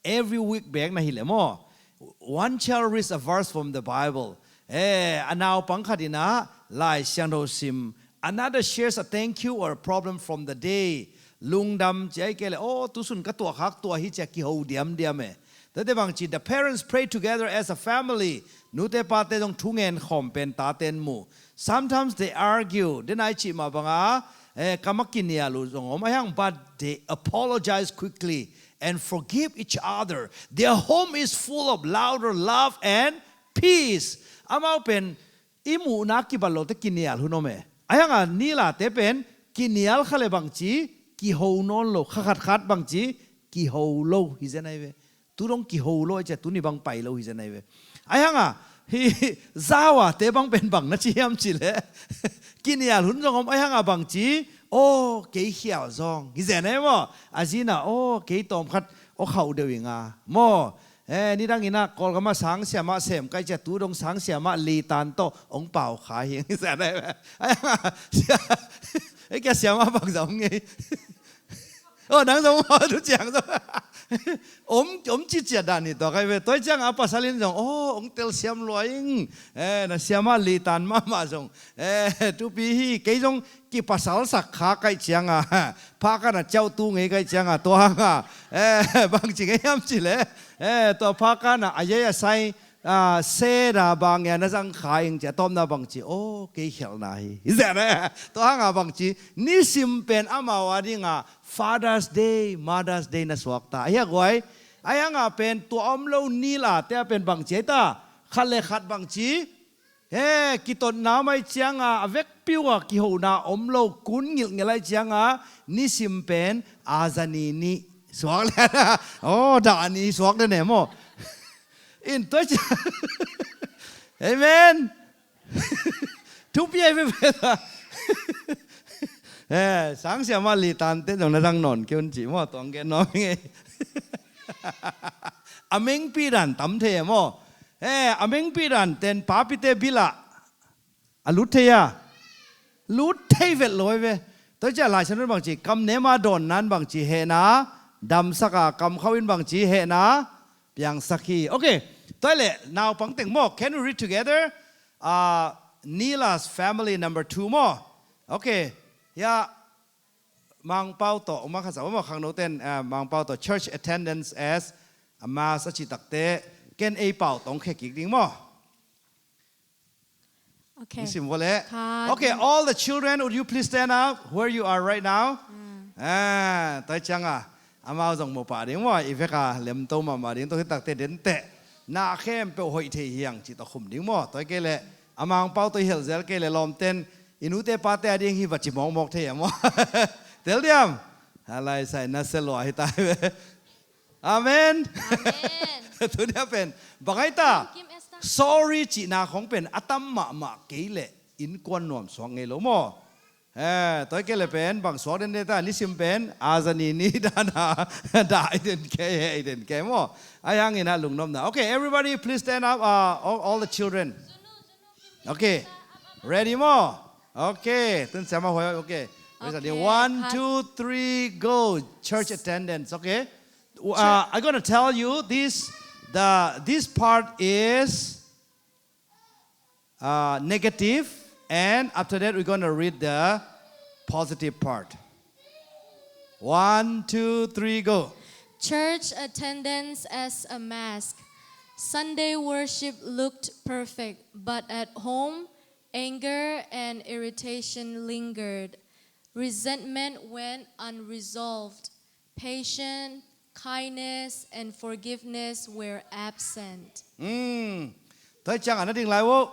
every week bek na hi le maw. One child reads a verse from the Bible. Eh, a naupang khat in ah Lai Siangtho sim. Another shares a thank you or a problem from the day. Lungdam ci ai kei le, oh, tusun ka tuahkhak tua hi ci-a kiho diamdiam e. Tate bangci, the parents pray together as a family. Nute pate zong thungen khawm pen taten mu. Sometimes they argue. Den ai cih mah banga, eh, kam a kinial uh zong om. Aihang, but they apologize quickly and forgive each other. Their home is full of laughter, love and peace. Amau pen i muhna kibat lote kinial hun om e. Aihang a nil a te pen kinial kha le bangci kiho nawn lo, kha khatkhat bangci kiho lo hi zen ai ve. Tu dong kiho lo ai cia, tuni bang pai lo hi zen ai ve. Aihang a hi zau a te bang pen bang na ci hiam ci le kinial hun zong om. Aihang a bangci, oh, kei khial zong hi zen ai maw. A zi in ah, oh, kei tawmkhat, oh, khauh deuh ing a maw. Eh, nidang in ah Kawlgam ah sang siamah sem kai cia, tu dong sang siamah litan tawh hong pau kha hi ing hi zen ai ve. Aihang a sia, eh, kia siamah bangza om ngei. Oh, nang zong maw, tu ciang zong om, om ci ciat dan hi tua kai ve. Tua ciang a pasal in zong, oh, hong telsiam lua ing. Eh, na siamah litan mahmah zong, eh, tupi hi, kei zong kipasal sak kha kai ciang a, pha khan a ciauh tu ngei kai ciang a, tua hang a, eh, bangci ngei hiam ci le, eh, tua pha khan a, a yei a sai, ah, seda bang ya na zang kha ing ci, a tawpna bangci, oh, kei khialhna hi hi zen ai. Tua hang a bangci, nisim pen amau a ding a Father's Day, Mother's Day na suak ta. Ahi a guai, aihang a pen tua om lo nil a te a pen bangci ai ta. Khat le khat bangci, he, kitotna mai ciang a, a vekpi uh a kihona om lo, kun ngilhngilh ai ciang a, nisim pen a zani nih suak le, oh, dah ni suak le ne maw. In tua ci. Amen. Thupi ai veve ta. Eh, sang siamah litan te zong na zang nawn kei un ci maw, tuang gen nawn ngei. A mengpi dan tam thei e maw. Eh, a mengpi dan ten papite bil ah a lut thei a, lut thei vet lo ai ve. Tua ciah Lai Siangtho in bangci, kam nem a dawn nan bangci hehna damsak a, kam khauh in bangci hehna piangsak hi. Okay, tua leh naupang teng maw, can we read together? Uh, Nila's family number two maw. Okay, ya. Mangpau tawh om a khat sa om a, khangnote in, ah, Mangpau tawh church attendance as a must a cih takte, ken ei pau tawh hong khia kik ding maw? Okay. Nisim vua leh. Khat. Okay, all the children, would you please stand up where you are right now? Ah, tua ciang a, amau zong mawh pah ding maw, i vek a lemto mahmah ding, tua hi takte dente. Na khempeuh hoih thei hi hang cih tawh khum ding maw. Tua kei leh a Mangpau tawh i helh zel kei leh lawmten i nute pate a ding hi va ci mawkmawk thei a maw. Tel diam? Halai sai na se lua hi ta hi ve. Amen. Amen. Tuni a pen bang ai ta? Kim Esther. Sorry cihna khong pen a tam mahmah kei leh innkuan nuam suak ngei lo maw. Eh, tua kei leh pen bang suak den de ta, nisim pen a zani ni dan a dah i den kei, he i den kei maw. Ai hang in a lungnopna. Okay, everybody please stand up, uh, all, all the children. Okay. Ready maw? Okay. Tun siama huai. Okay. Ready? Okay, one, two, three, go. Church attendance. Okay. Uh, I'm gonna tell you this. The this part is uh, negative, and after that we're gonna read the positive part. One, two, three, go. Church attendance as a mask. Sunday worship looked perfect, but at home, anger and irritation lingered. Resentment went unresolved. Patience, kindness, and forgiveness were absent. Hmm. Tua ciang a na ding lai uh.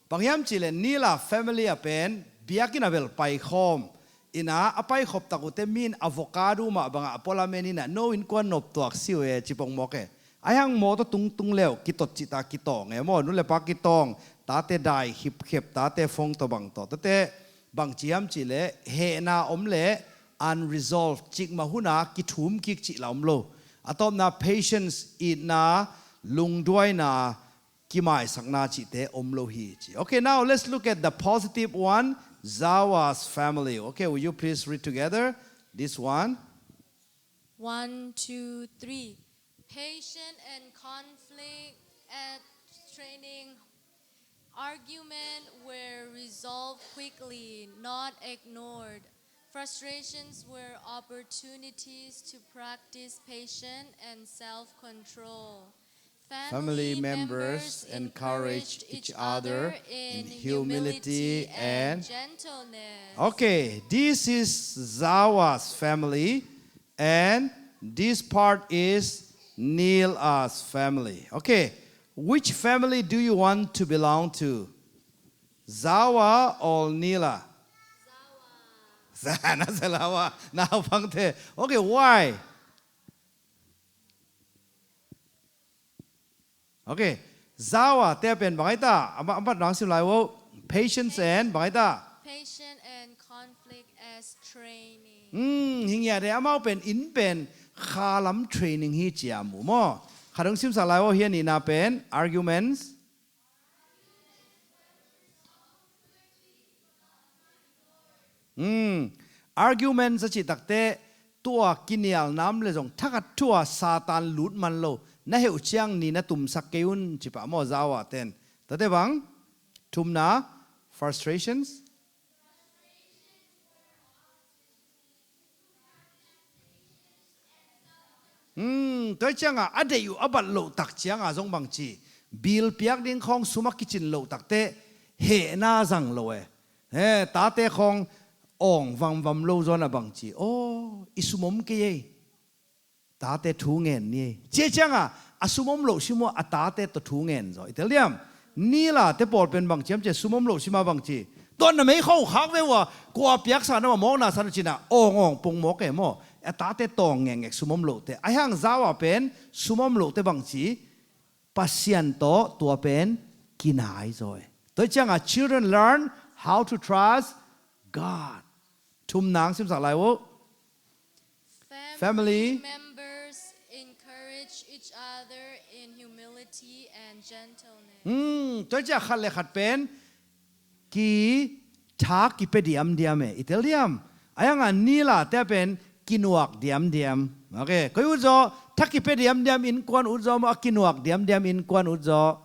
Bang hiam cih leh Nila family a pen biakinn a bel paikhawm in a, a paikhop tak uh teh mi in avocado mah bang a a pualam en in a, no innkuan noptuak si uh e, ci pongmawk e. Ai hang maw tawh tungtung le uh kitot cih ta kitawng e maw, nu le pa kitawng, tate dai khipkhep, tate phone tawh bang tawh. Tua teh bang ci hiam cih leh hehna om leh unresolved, cikmah hun a kithum kik cih la om lo. A tawpna patience, itna, lungduaina, kimaisakna cihte om lo hi ci. Okay, now let's look at the positive one, Zawa's family. Okay, will you please read together this one? One, two, three. Patient and conflict at training. Argument were resolved quickly, not ignored. Frustrations were opportunities to practice patience and self-control. Family members encouraged each other in humility and gentleness. Okay, this is Zawa's family, and this part is Nila's family. Okay, which family do you want to belong to? Zawa or Nila? Zawa. Na Zawa. Na pang te. Okay, why? Okay. Zawa te pen bang ai ta? Amah, amah nang sim lai uh. Patience and bang ai ta? Patient and conflict as training. Hmm, hi ngiat e, amau pen inn pen khalam training hi ci a mu maw. Khat hong simsak lai uh, hi a nihna pen arguments. Hmm. Arguments a cih takte tua kinialna om leh zong thakhat thu a Satan lut man lo. Na heuh ciang ni na tumsak kei un ci pah maw, Zawa ten. Tua teh bang? Thumna, frustrations. Hmm, tua ciang a a deih uh a bat loh tak ciang a zong bang ci, bill piak ding khawng sum a kicin loh tak teh hehna zang lo e. He, tate khawng awng vamvam lo zaw na bang ci, aw, i sum om kei ei, tate thu ngen ni ei. Cia ciang a a sum om loh sim uh a tate tawh thu ngen zaw. I tel diam? Nila te pawl pen bang ci hiam cih leh sum om loh sim a bang ci, tua na mei khawng khak ve uh a, kua piaksa na mawkna sa na ci-in a awng awng pongmawk e maw. A tate tawng ngekngek sum om loh te. Ai hang Zawa pen sum om loh te bang ci, Pasian tawh tua pen kinai zaw e. Tua ciang a children learn how to trust God. Thumna hong simsak lai uh. Family members encourage each other in humility and gentleness. Hmm, tua ciang khat le khat pen ki tha kipia diamdiam e. I tel diam? Ai hang a Nila te pen kinuak diamdiam. Okay, koi ut zaw? Tha kipia diamdiam innkuan ut zaw maw, a kinuak diamdiam innkuan ut zaw?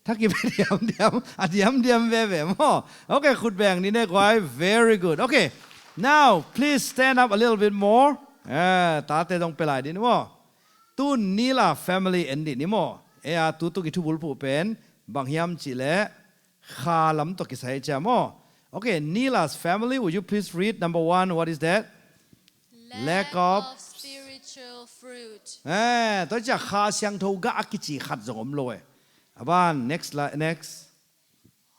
Tha kipia diamdiam, a diamdiam veve maw. Okay, khut beng ni ne guai. Very good. Okay. Now, please stand up a little bit more. Eh, tate zong pia lai ding maw. Tun Nila family en ding maw. Eh, a tutung i thubulphuh pen bang hiam cih leh Kha lam tawh kisai cia maw. Okay, Nila's family, would you please read number one? What is that? Lack of spiritual fruit. Eh, tua cia Kha Siangtho gah a kici khat zong om lo eh. A ban, next la, next.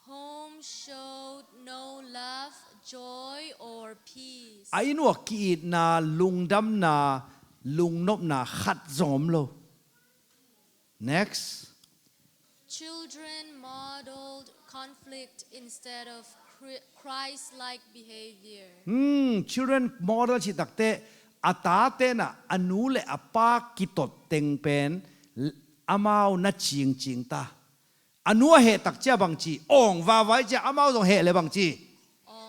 Home showed no love, joy or peace. A inn uah ki-itna, lungdamna, lungnopna khat zong om lo. Next. Children modeled conflict instead of Chri- Christ-like behavior. Hmm, children model cih takteh a tate na a nu le a pa kitot teng pen l- amau na cingcing ta. A nu a heh tak cia bang ci, awng vava ih cia amau zong heh le bang ci.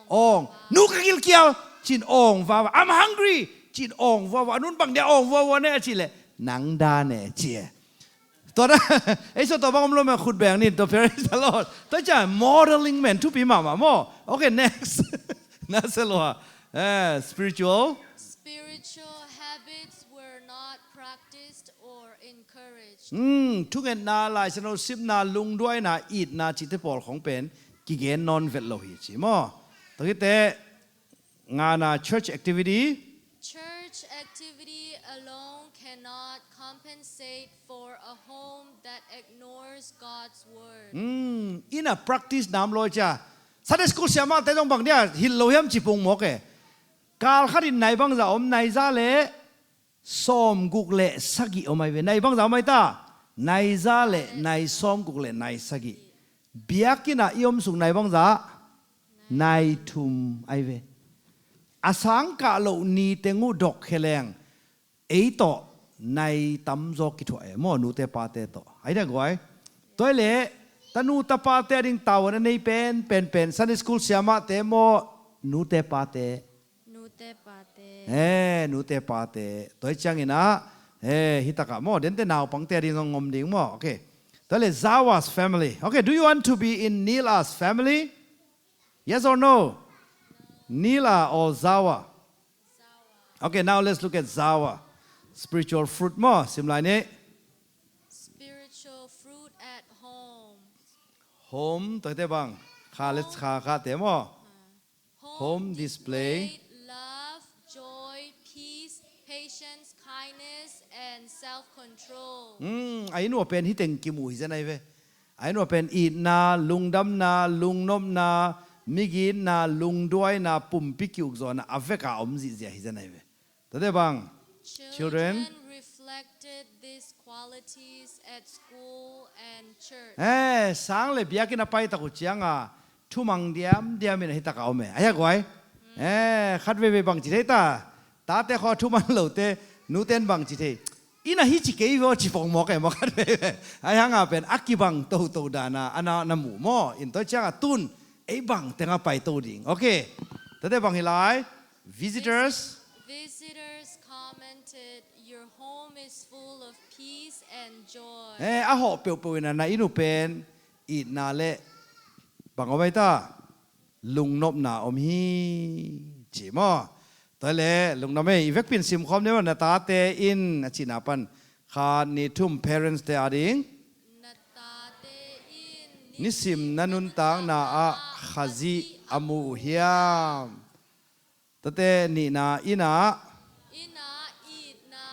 Awng. Nu ka gilkial, cin awng vava. I'm hungry, cin awng vava. A nun bang dia awng vava ne a ci le nang da ne ci e. Tua da, ei so tua bang om lo me khut beng nin tua praise the Lord. Tua cia modeling men thupi mahmah maw. Okay, next. Na se lo ha. Eh, spiritual. Spiritual habits were not practiced or encouraged. Hmm, thungetna, Lai Siangtho simna, lungduaina, itna cihte pawl khong pen kigen nawn vet lo hi ci maw. Tua khite ngana church activity. Church activity alone cannot compensate for a home that ignores God's word. Hmm, inn a practice nam lo cia. Sunday school siamahte zong bang dia hilh lo hiam ci pung mawk e. Kal khatin nai bangza om, nai za le sawmguk le sagih om ai ve. Nai bangza om ai ta? Nai za le nai sawmguk le nai sagih. Biakinn ah i om sung nai bangza? Nai thum ai ve. A sang kah loh ni teng uh dok khe leng ei tawh nai tamzaw kithuah e maw, nute pate tawh. Ai dia guai. Tua le tanu tapate a ding tavuan a nei pen pen pen Sunday school siamahte maw, nute pate? Nute pate. Eh, nute pate. Tua ciangin ah, eh, hi takah maw, dente naupangte a ding zong om ding maw. Okay. Tua le Zawa's family. Okay, do you want to be in Nila's family? Yes or no? Nila or Zawa? Okay, now let's look at Zawa. Spiritual fruit maw, sim lai ni. Spiritual fruit at home. Home, tua te bang. Kha le kha kha te maw. Home display love, joy, peace, patience, kindness, and self-control. Hmm, a inn uah pen hi teng kimu hi zen ai ve. A inn uah pen itna, lungdamna, lungnopna, migitna, lungduaina, pumpi kiukzawhna a veka om zihziah hi zen ai ve. Tate bang. Children reflected these qualities at school and church. Eh, sang le biakinn a pai tak uh cianga thumang diamdiam in a hi taka om e. A hia guai. Eh, khat veivei bang ci thei ta. Tate khaw thuman lote nuten bang ci thei. Ina hi ci kei vaw ci pong mawk e maw khat veivei. A hanga pen a kibang toto dana ana na muh maw. In tua cianga tun ei bang tenga pai to ding. Okay. Tate bang hi lai. Visitors. Visitors commented, "Your home is full of peace and joy." Eh, a hawh peuhpeuh ina na inn uh pen itna le bang om ai ta, lungnopna om hi ci maw. Tua le lungnop ei i vekpin simkhawm ni maw, na tate in a cina pan khat ni thum parents te a ding. Na tate in nisim na nuntakna ah Khazih a mu uh hiam? Tate nihna ina. Ina itna,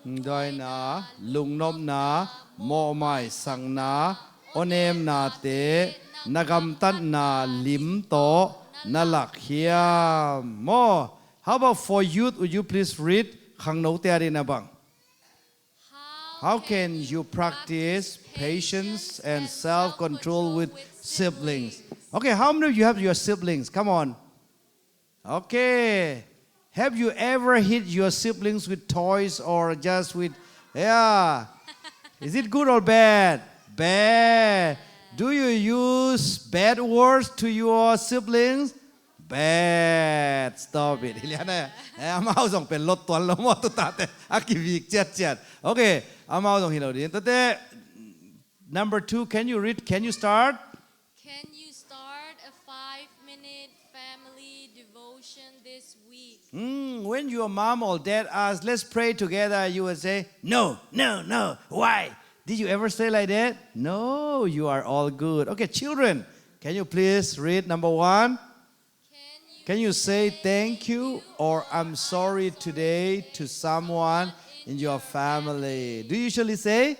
lungdaina, lungnopna, mawhmaisakna, awnemnate, na gamtatna lim tawh na lak hiam? Maw. How about for youth? Would you please read? Khangnote a ding na bang. How can you practice patience and self-control with siblings? Okay, how many of you have your siblings? Come on. Okay. Have you ever hit your siblings with toys or just with, yeah. Is it good or bad? Bad. Do you use bad words to your siblings? Bad. Stop it. Hi lian a, eh, amau zong pen lot tuan lo maw tu tate. A kivik ciatciat. Okay. Amau zong hi lo ding. Tate, number two, can you read? Can you start? Can you start a five-minute family family devotion this week. Mm, when your mom or dad asks, "Let's pray together," you will say, "No, no, no. Why?" Did you ever say like that? No, you are all good. Okay, children, can you please read number one? Can you say "Thank you" or "I'm sorry" today to someone in your family? Do you usually say?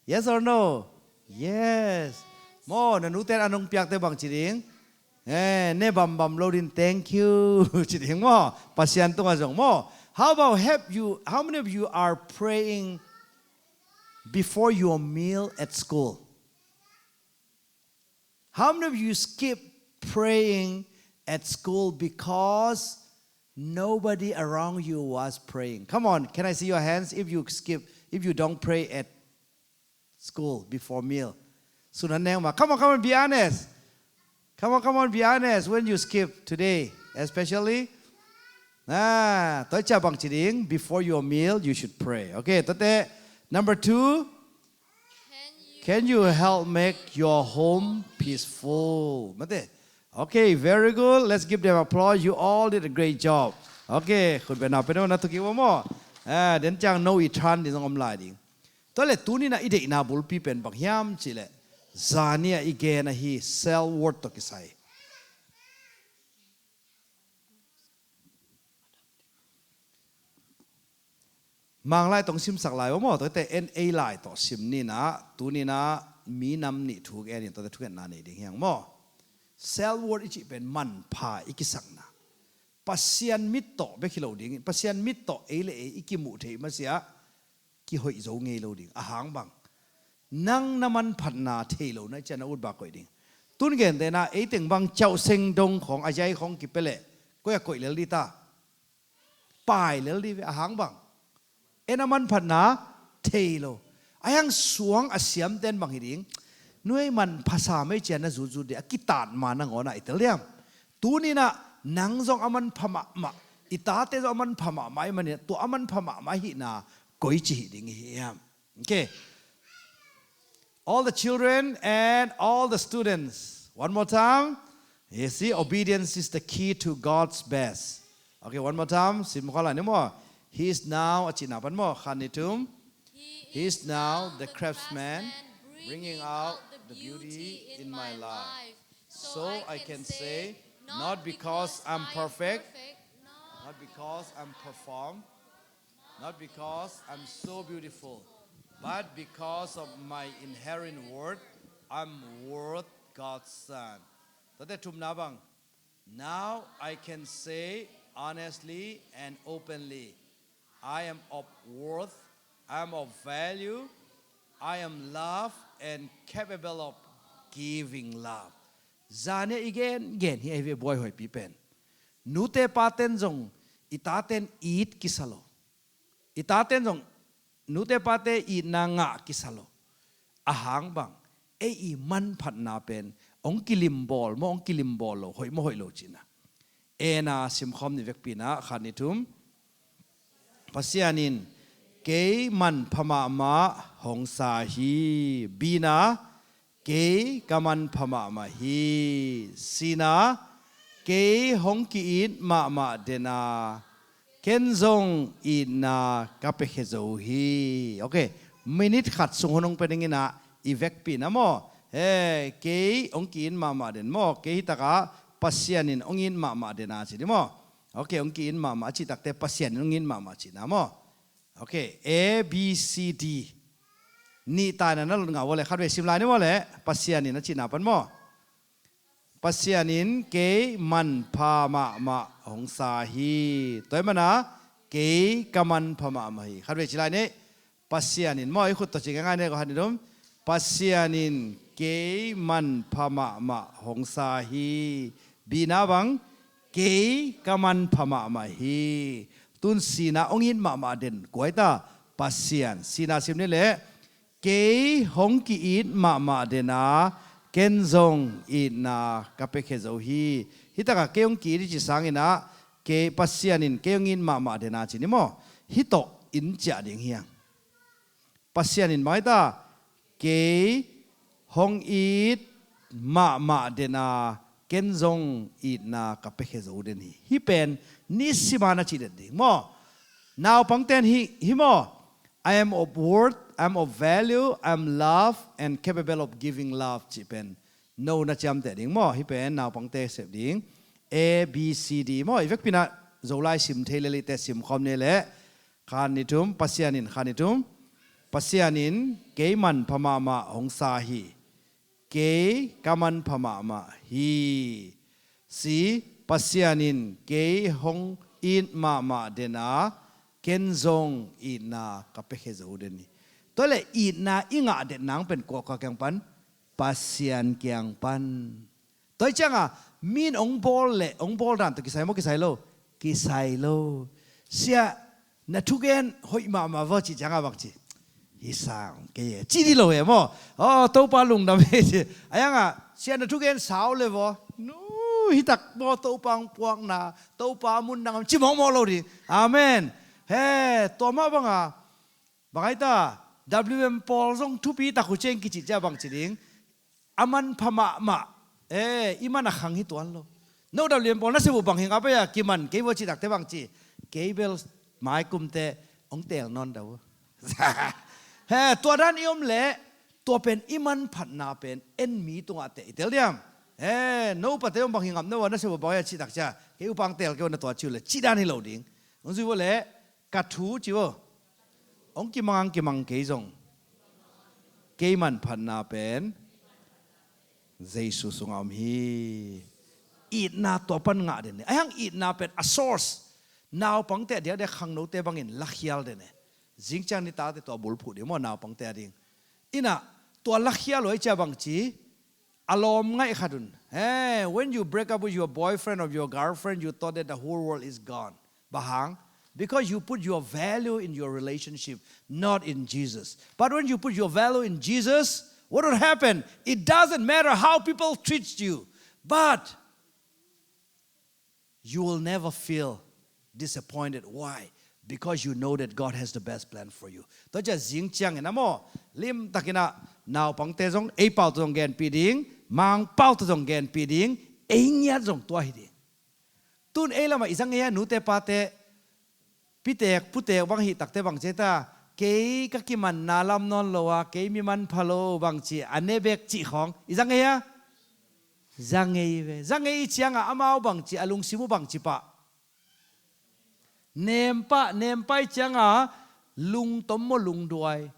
Yes or no? Yes. Maw, na nute in an hong piakte bang ci ding? Eh, ne bambam lo ding, "Thank you" ci ding maw. Pasian tungah zong maw. How about, have you, how many of you are praying before your meal at school? How many of you skip praying at school because nobody around you was praying? Come on, can I see your hands if you skip, if you don't pray at school before meal? Sun an neng ma. Come on, come on, be honest. Come on, come on, be honest when you skip today, especially. Ah, tua ciang bang ci ding, before your meal, you should pray. Okay, tuate, number two, can you help make your home peaceful? Mate. Okay, very good. Let's give them applause. You all did a great job. Okay, khut beng na pen na thuki wa maw. Ah, den ciang no i than ding zong om lai ding. Tua leh tuni-in ah i deihna bulpi pen bang hiam cih leh, zani-a i gen ahi self worth tawh kisai. Manglai tawh simsak lai uh maw, tuate en ei lai tawh sim ni-in ah, tuni-in ah minam nih thu en in, tuate thungetna nei ding hi hang maw. Self worth i cih pen manpha i kisakna. Pasian mit tawh bek hi lo ding, Pasian mit tawh ei le ei i kimuh theih masiah kihoih zo ngei lo ding. A hang bang, nang na manphatna thei lo na i ciang na ut bak koih ding. Tun gentehna, ei teng bang ciauh seng dong khawng, a yai khawng kipia leh koi-ah koih lel ding ta? Pai lel ding ve. A hang bang, ei na manphatna thei lo. A hang suang a siamten bang hi ding, nuai manpha sam ei ciang na zutzut ding, a kitat ma nangawn ah i tel diam? Tuni-in ah nang zong a manpha mahmah, i tate zong a manpha mahmah ahih manin tua a manpha mahmah ahihna koici hih ding i hi hiam? Okay. All the children and all the students. One more time. You see, obedience is the key to God's best. Okay, one more time. Sim kha lai ni maw. He is now, a cihna pan maw, khat, nih, thum. He is now the craftsman, bringing out the beauty in my life. So I can say, not because I'm perfect, not because I'm perform, not because I'm so beautiful, but because of my inherent worth, I'm worth God's son. Tuate thumna bang. Now I can say honestly and openly, I am of worth, I am of value, I am love and capable of giving love. Zani-a i gengen hi ahi ve, buaihuaipi pen. Nute paten zong i taten it kisa lo. I taten zong nute pate itna ngah kisa lo. A hang bang, ei i manphatna pen hong kilimbawl maw, hong kilimbawl lo, hoih maw hoih lo cihna. A-na simkhawm ni vekpi-in ah, khat, nih, thum. Pasian in kei manpha mahmah hong sa hi. B-na, kei ka manpha mahmah hi. C-na, kei hong ki-it mahmah den a, ken zong itna ka piakhia zo hi. Okay, minute khat sung hun hong pia dingin ah i vekpi-in ah maw. He, kei hong ki-it mahmah den maw, kei hi takah Pasian in hong it mahmah den a ci ni maw. Okay, hong ki-it mahmah a cih takteh Pasian in hong it mahmah cihna maw. Okay, A, B, C, D. Nih taina na lot ngah uh leh khatvei sim lai ni maw leh, Pasian in a cihna pan maw. Pasian in kei manpha mahmah hong sa hi. Tua ahih manin kei ka manpha mahmah hi. Khatvei ci lai ni. Pasian in maw, i khut tawh ci ngaingai ni, khat, nih, thum. Pasian in kei manpha mahmah hong sa hi. B-na bang, kei ka manpha mahmah hi. Tun C-na, hong it mahmah den kua hi ta? Pasian. C-na sim ni leh, kei hong ki-it mahmah den a, ken zong itna ka piakhia zo hi. Hih takah kei hong ki-it i cih sangin ah, kei, Pasian in kei hong it mahmah den a ci ni maw. Hih tawh in ciah ding hi hang. Pasian in bang hi ta? Kei hong it mahmah den a, ken zong itna ka piakhia zo den hi. Hih pen nisima na cih den ding maw? Naupangte in hih, hih maw? "I am of worth, I am of value, I am love and capable of giving love," cih pen no na ciamteh ding maw? Hih pen naupangte sep ding A B C D maw? I vekpi-in ah Zolai sim thei lel hi teh, sim khawm ni leh. Khat, nih, thum. Pasian in, khat, nih, thum. Pasian in kei manpha mahmah hong sa hi. Kei ka manpha mahmah hi. C, Pasian in kei hong it mahmah den a, ken zong itna ka piakhia zo den hi. Tua leh itna i ngah den nang pen kua, kua kiang pan? Pasian kiang pan. Tua hi ciangah mi in hong bawl leh hong bawl dan tawh kisai maw, kisai lo? Kisai lo. "Sia, na thugen hoih mahmah vaw," cih ciangah bang ci? "Hi sang kei e," ci ding lo e maw? "Aw, Topa lungdam e," ci. A hiangah, "Sia, na thugen sau le vaw." "Nu, hi tak maw Topa hong puakna, Topa mun dang om," ci mawkmawk lo ding. Amen. He, tua mah banga bang ai ta, W M Paul zong thupi tak uh ciang kici ciah bang ci ding? A manpha mahmah. Eh, i man a khang hi tuan lo. No W M Paul na sep uh bang hi ngap ei a, "Kiman kei vaw," cih takteh bang ci? "Kei bel maikum teh hong teel nawn dah uh." He, tua dan i om leh tua pen i manphatna pen en mi tungah teh i tel diam? He, no upate om bang hi ngap, no a na sep uh bang ei a cih tak ciah, "Kei upa hong teel kei vaw," na tua ci uh leh cih dan hi lo ding. Hong zui vaw leh, "Ka thu," ci vaw. "Hong kimang, hong kimang kei zong, kei manphatna pen Jesu sungah om hi." Itna tua pan ngah den ni. A hiang itna pen a source, naupangte a diakdiak, khangnote bangin lakhial den e. Zingciang nitak teh tua bulphuh ding maw, naupangte a ding. Inah tua lakhial uh ai ciah bang ci? A lawm ngaih khat un. Hey, when you break up with your boyfriend or your girlfriend, you thought that the whole world is gone. Bang hang? Because you put your value in your relationship, not in Jesus. But when you put your value in Jesus, what will happen? It doesn't matter how people treat you, but you will never feel disappointed. Why? Because you know that God has the best plan for you. Tua ciah zingciangin a maw, limtakin ah naupangte zong, ei pau tawh zong genpih ding, Mang pau tawh zong genpih ding, ei ngiat zong tua hi ding. Tun ei lamah i zang ei a, nute pate, pitek putek bang hih takteh bang ci ei ta? "Kei ka kimanna lam nawn lo a, kei mi manpha lo," bang ci a ne bek cih khawng i zang ei a? Zang ei ve. Zang ei i ciangah amau bang ci, a lungsim uh bang ci pah? Nem pah, nem pah i ciangah lungtom maw, lungduai?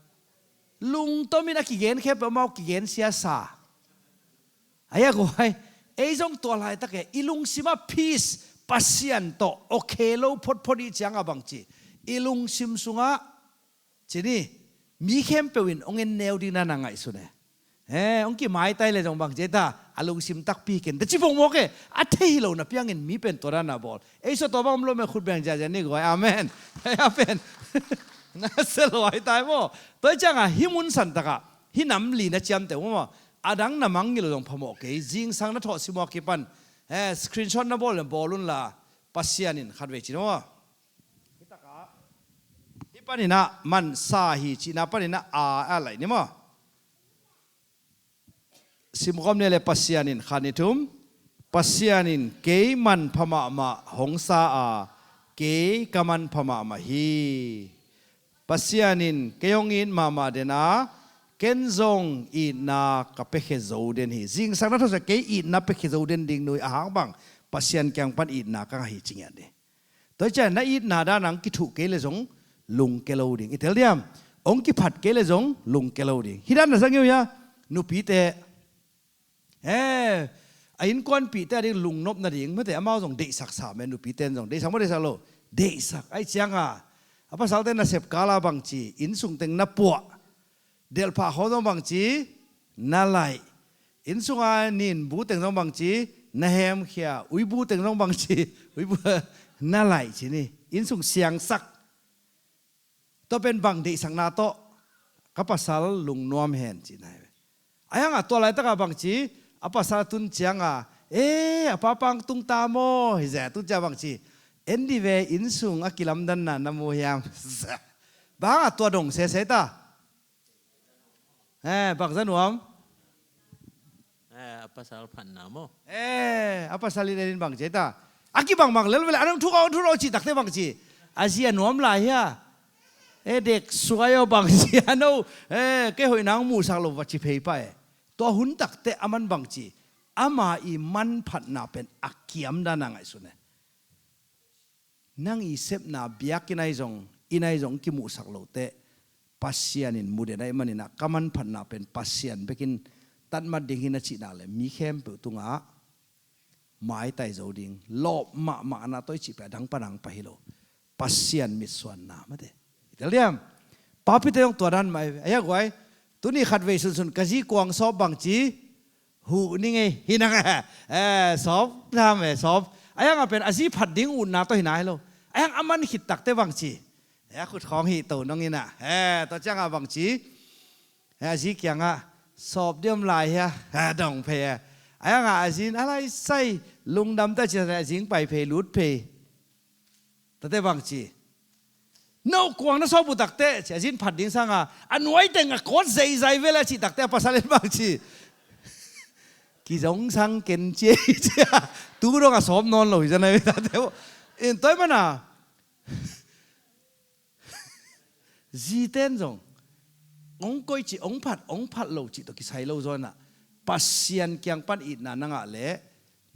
Lungtom in a kigen khempeuh amau kigen siasa. Ai a guai, ei zong tua laitak e, i lungsim ah peace, Pasian tawh okay lo photphot i ciangah bang ci? I lungsim sungah ci ni, mi khempeuh in hong en neu ding na na ngaihsun e. He, hong kimaitai leh zong bang ci ei ta? A lungsim takpi ken, ta ci mawkmawk e. A thei hi lo na piangin mi pen tua dan a bawl. Ei sua tua bang om lo me, khut beng ziahziah ni guai. Amen. Hei, amen. Na sia lo ai tai maw? Tua hi ciangah hih mun santakah hih nam li na ciamteh uh maw? A dang na mangngilh uh zong phamawh kei. Zingsang na thawh sim uh a kipan, eh, screenshot na bawl leh bawl unla, Pasian in khatvei ci ni maw? Hih takah, hih panin ah mansa hi cihna panin ah a, a laih ni maw? Sim khawm ni leh, Pasian in, khat, nih, thum. Pasian in kei manpha mahmah hong sa a, kei ka manpha mahmah hi. Pasian in kei hong it mahmah den a, ken zong itna ka piakhia zo den hi. Zingsang na thawh sia, kei itna piakhia zo den ding nuih a, hang bang? Pasian kiang pan itna ka ngah hi ci ngiat ni. Tua hi ciah na itna dan ah hong kithuh kei leh zong lungkia lo ding. I tel diam? Hong kiphat kei leh zong lungkia lo ding. Hih dan na zang hi uh hia? Nupite, eh, a innkuanpihte a ding lungnop nading, mate, amau zong deihsak sa me, nupite in zong. Deihsak maw, deihsak lo? Deihsak. Ahih ciangah a pasalte nasep kal ah bang ci? Innsung teng na puah. Delhphah khawng zong bang ci? Na laih. Innsung a ninbu teng zong bang ci? Na hemkhia. Uibu teng zong bang ci? Uibu, na laih ci ni. Innsung siangsak. Tua pen bang deihsakna tawh? Ka pasal lungnuam hen cihna hi ve. Ahih hangah tua laitakah bang ci? A pasal a tun ciangah, eh, a papa hong tung ta maw, hi zia, tun ciah bang ci? En dih ve, innsung a kilamdanna na mu hiam? Bang hangah tua dong sese ta? Eh, bang za nuam? Eh, a pasal phatna maw? Eh, a pasal in en in bang ci ta. A kibang bang lel vele, a nong thuk aw, thuk aw cih takte bang ci. A zi a nuam lai hia. Eh, dek suai aw bang ci a no. Eh, kei hoih nang muhsak lo va ci phei pa e. Tua hun takte a man bang ci. Ama i manphatna pen a kiam dan a ngaihsun e. Nang i sepna biakinn ai zong, inn ai zong kimuhsak lote, Pasian in muh den ai maninah ka manphatna pen Pasian bekin tatmat ding hi na cihna le mi khempeuh tungah maitai zo ding, lawp mahmahna toi cih peh a dang panang pa hi lo. Pasian mitsuanna mate. I tel diam? Papite zong tua dan mai. Aia guai, tuni khatvei sunsun ka zi kuang sawp bang ci, huh ning ei, hi nang e, eh, sawp, nam e, sawp. A yang a pen a zi phat ding utna tawh hi nai lo. A yang a man khit takte bang ci. Eh, a khut khawng hi to nong ina. Eh, tua ciang a bang ci. Eh, a zi kiang a, sawp diam lai hia, eh, dong phei e. A yang a a zin, a lai sai, lungdam ta ci a zing pai phei, lut phei. Tate bang ci. No kuang na sawp uh takte, ci a zin phat ding sanga, a nuai teng a kawt zeizai vele a cih takte a pasal in bang ci. Kizong sang ken ci, ci a, tu dong a sawp nawn lo hi zan ai ve tate. In toi mana, ziten zong, ong koi ci, ong phat, ong phat lo ci tawh kisai lo zaw na, Pasian kiang pan itna na ngah le,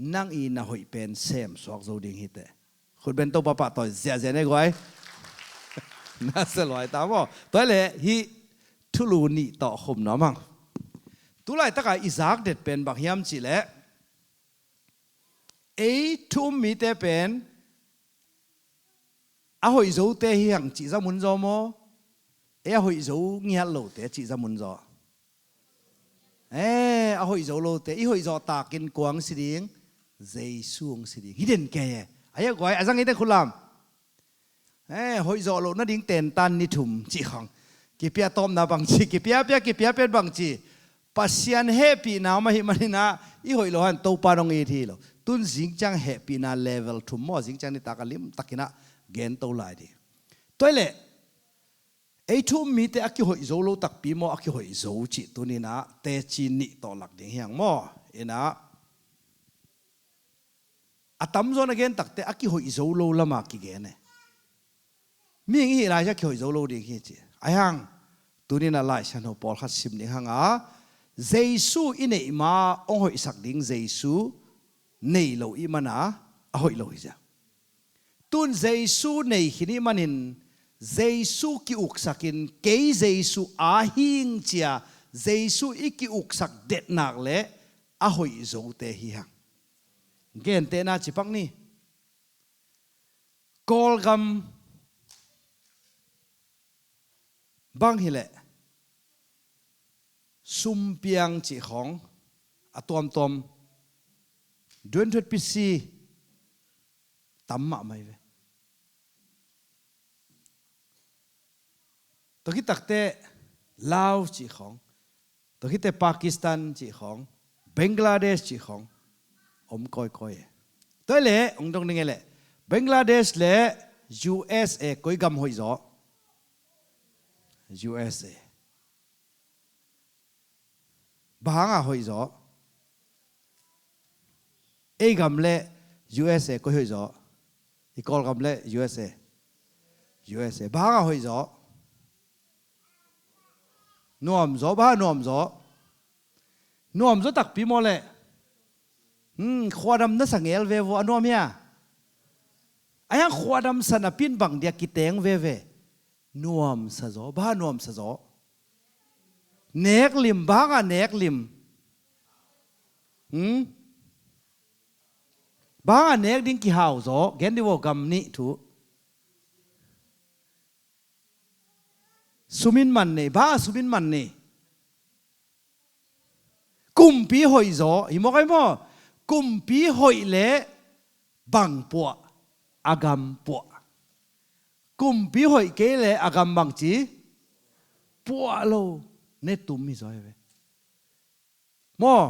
nang i na hoih pen sem suak zo ding hi te. Khutben Topa pahtawi ziahziah ne guai. Na sia luai ta maw? Tua le hih thulu nih tawh khum nuam hang. Tulaitaka i zak det pen bang hiam cih leh, ei thu um mite pen a hoih zote hi hang cih zam hun zaw maw? Ei a hoih zo ngiat lote cih zam hun zaw? Eh, a hoih zo lote, i hoih zawh takin kua hong si ding? Jesu hong si ding. Hi den kei e. A hiah guai, a zang hi den khulam. Eh, hoih zawh loh nading tentan ni thum cih khang. Kipia tawpna bang ci, kipia pia, kipia pian bang ci. Pasian hehpihna om ahih maninah, i hoih loh han Topa dong it hi lo. Tun zingciang hehpihna level thum maw, zingciang nitak a limtakinah gen to lai ding. Tua hi leh, ei thu um mite a kihoih zo lo takpi maw, a kihoih zo cih tuninah teci nih tawh lak ding hiang maw? Inah a tamzaw na gen takte a kihoih zo lo lama kigen e. Mihing i hih lai ciah kihoih zo lo ding hi ci. Ahi hang tuninah Lai Siangtho pawlkhat sim ding hanga, Jesu i neih ma hong hoihsak ding Jesu nei lo i mana a hoih lo hi ciah. Tun Jesu nei khin i manin, Jesu ki-uksakin, kei Jesu a hing cia, Jesu i ki-uksak detnak le a hoih zote hi hang. Gentehna cipak ni. Kawlgam bang hileh sumpiang cih khawng a tuamtuam duanthuat pisi tam mahmah hi ve. Tua khit takte Laos cih khawng, tua khit teh Pakistan cih khawng, Bangladesh cih khawng om kawikawi e. Tua hi leh hong dong ding e leh, Bangladesh le U S A koi gam hoih zaw? U S A. Bang hanga hoih zaw? Ei gam le U S A koi hoih zaw? I Kawlgam le U S A. U S A. Bang hanga hoih zaw? Nuam zaw, bang hanga nuam zaw? Nuam zaw takpi maw leh? Hmm, khuadam na sa ngel ve vaw, a nuam hia? A hiang khuadam sa napi in bang dia kiteng veve? Nuamsa zaw, bang hanga nuamsa zaw? Nek lim, bang hanga nek lim? Hmm? Bang hanga nek ding kihau zaw, gen dih vaw gam nih thu. Sum in man nei, bang hanga sum in man nei? Kumpi hoih zaw, hi mawk ai maw? Kumpi hoih le bang puah, a gam puah. Kumpi hoih kei le a gam bang ci? Puah lo, ne tum hi zaw hi ve. Maw?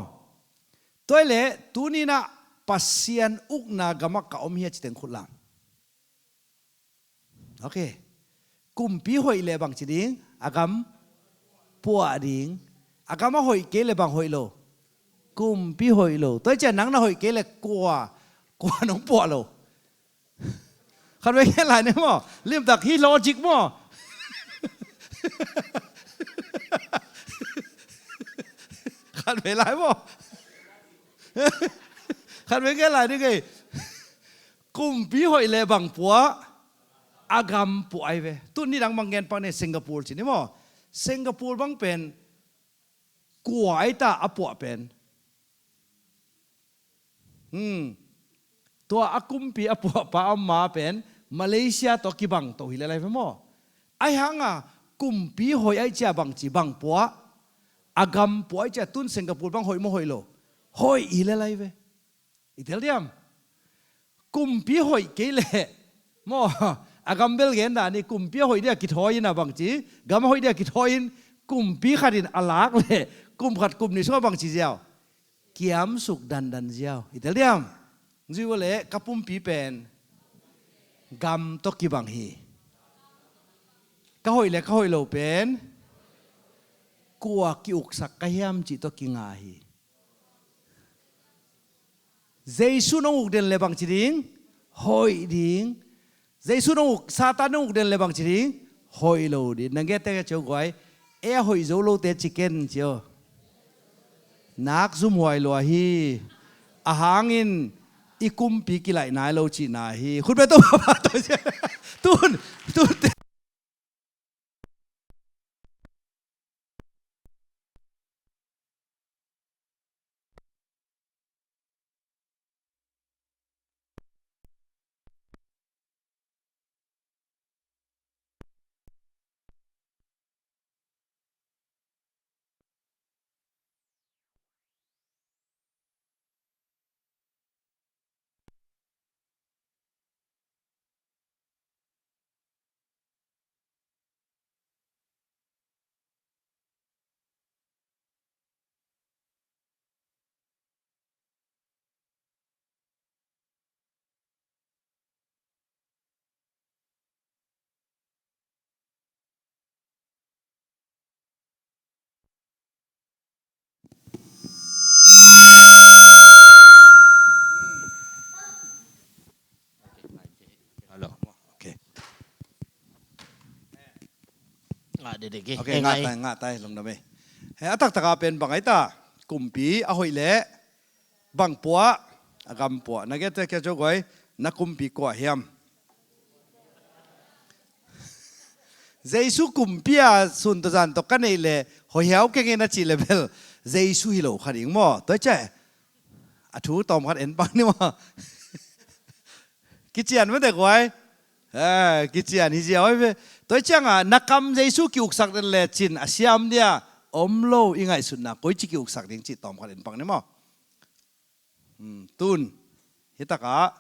Tua hi leh, tuninah Pasian ukna gamah ka om hi a ci teng khut lam. Ok. Kumpi hoih le bang ci ding? A gam puah ding. A gam a hoih kei le bang hoih lo? Kumpi hoih lo. Tua hi ciah nang na hoih kei le kua, kua nong puah lo? Khat vei gen lai ni maw? Limtak hi logic maw? Khat vei lai maw? Khat vei gen lai ni kei. Kumpi hoih le bang puah? A gam puah ai ve. Tu ni dang bang gen pak ni, Singapore ci ni maw? Singapore bang pen kua ai ta a puah pen? Hmm. Tua a kumpi a puahpa a ma pen Malaysia tawh kibang to hi le lai ve maw? Ai hanga kumpi hoih ai cia bang ci bang puah? A gam puah ai cia tun Singapore bang hoih maw hoih lo? Hoih hi le lai ve. I tel diam? Kumpi hoih kei leh maw, a gam bel gen dah ni, kumpi a hoih dia kithawi in a bang ci, gam a hoih dia kithawi in, kumpi khat in a lak leh kum khat kum nih sungah bang ci ziau? Kiamsuk dandan ziau. I tel diam? Zui ua leh ka pumpi pen gam tawh kibang hi. Ka hoih le ka hoih lo pen kua ki-uksak ka hiam cih tawh kinga hi. Jesu nong uk den le bang ci ding? Hoih ding. Jesu nong uk, Satan nong uk den le bang ci ding? Hoih lo ding. Nang gete ka cio guai. E a hoih zo lote ci ken cio. Nak zumhuai lua hi. A hangin i kumpi kilaih nai lo cihna hi. Khut beng to papa to cia. Tun, tun te. Hello. Okay. Ngah dede ke. Okay, eh, ngah ngai. Tai, ngah tai, lungdam ei. He, a taktak a pen bang ai ta? Kumpi a hoih leh bang puah? A gam puah. Na gete kia cio guai, na kumpi kua hiam? Jesu kumpi a sun tawh zan tawh ka neih leh hoih hiau keng e na cih leh bel Jesu hi lo kha ding maw? Tua hi ciah a thu tawm khat en pak ni maw? Kician mah te guai. Eh, kician hi zia oi ve. Tua hi ciangah na kam Jesu ki-uksak den le cin a siam dia om lo i ngaihsutna koici ki-uksak ding cih tawm khat en pak ni maw? Hmm, tun. Hi takah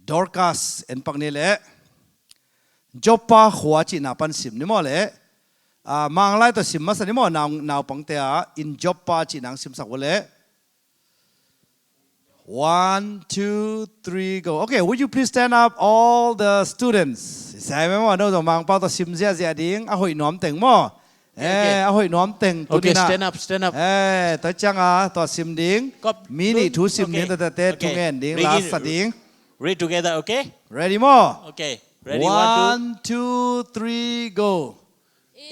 Dorcas en pak ni leh Joppa khua cihna pan sim ni maw leh? Ah, Manglai tawh sim masa ni maw? Nau, naupangte ah in Joppa cihna ang simsak uh leh. One, two, three, go. Okay, would you please stand up, all the students? Sai mai maw, no zong Mangpau tawh sim ziahziah ding, a hoih nuam teng maw? Okay, okay. Eh, a hoih nuam teng. Okay, tuni na stand up, stand up. Eh, tua ciangah tua sim ding. Kop, mi nih thu sim ding, okay. Tua tete thu ngen ding, last sa ding. Read together, okay? Ready maw? Okay. Ready, one, two. One, two, three, go.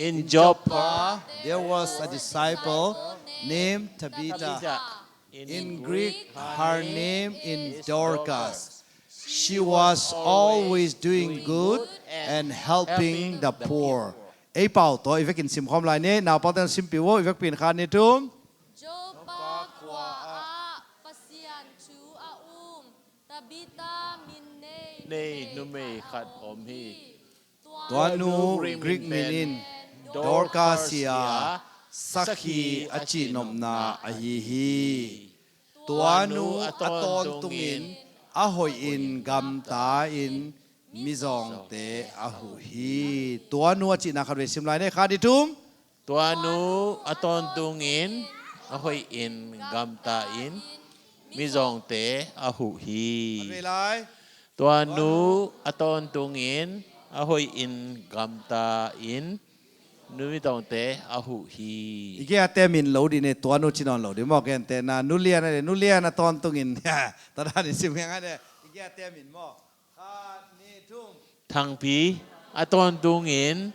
In Joppa, there was a disciple named Tabitha. In Greek, her name is Dorcas. She was always doing good and helping the poor. Ei pau tawh i vekin simkhawm lai ni, naupangte simpih uh, i vekpi in khat nih thum. Joppa khua ah Pasian thu a um Tabitha min nei numei khat om hi. Tua nu Greek min in Dorcas hi a, sakhi a cihnopna ahi hi. Tua nu a tawntungin a hoihin gamta-in mizawngte a huh hi. Tua nu a cihna khat vei sim lai ni, khat nih thum. Tua nu a tawntungin a hoihin gamta-in mizawngte a huh hi. Khat vei lai. Tua nu a tawntungin a hoihin gamta-in Nu Midongte a huh hi. I gei a temin lo dih ne, tua nu ci nawn lo dih maw, gentehna, Nu Lian a le, Nu Lian a tawntungin, tua dan i sim ngiang a ne, i gei a temin maw. Khat, nih, thum. Thangpi a tawntungin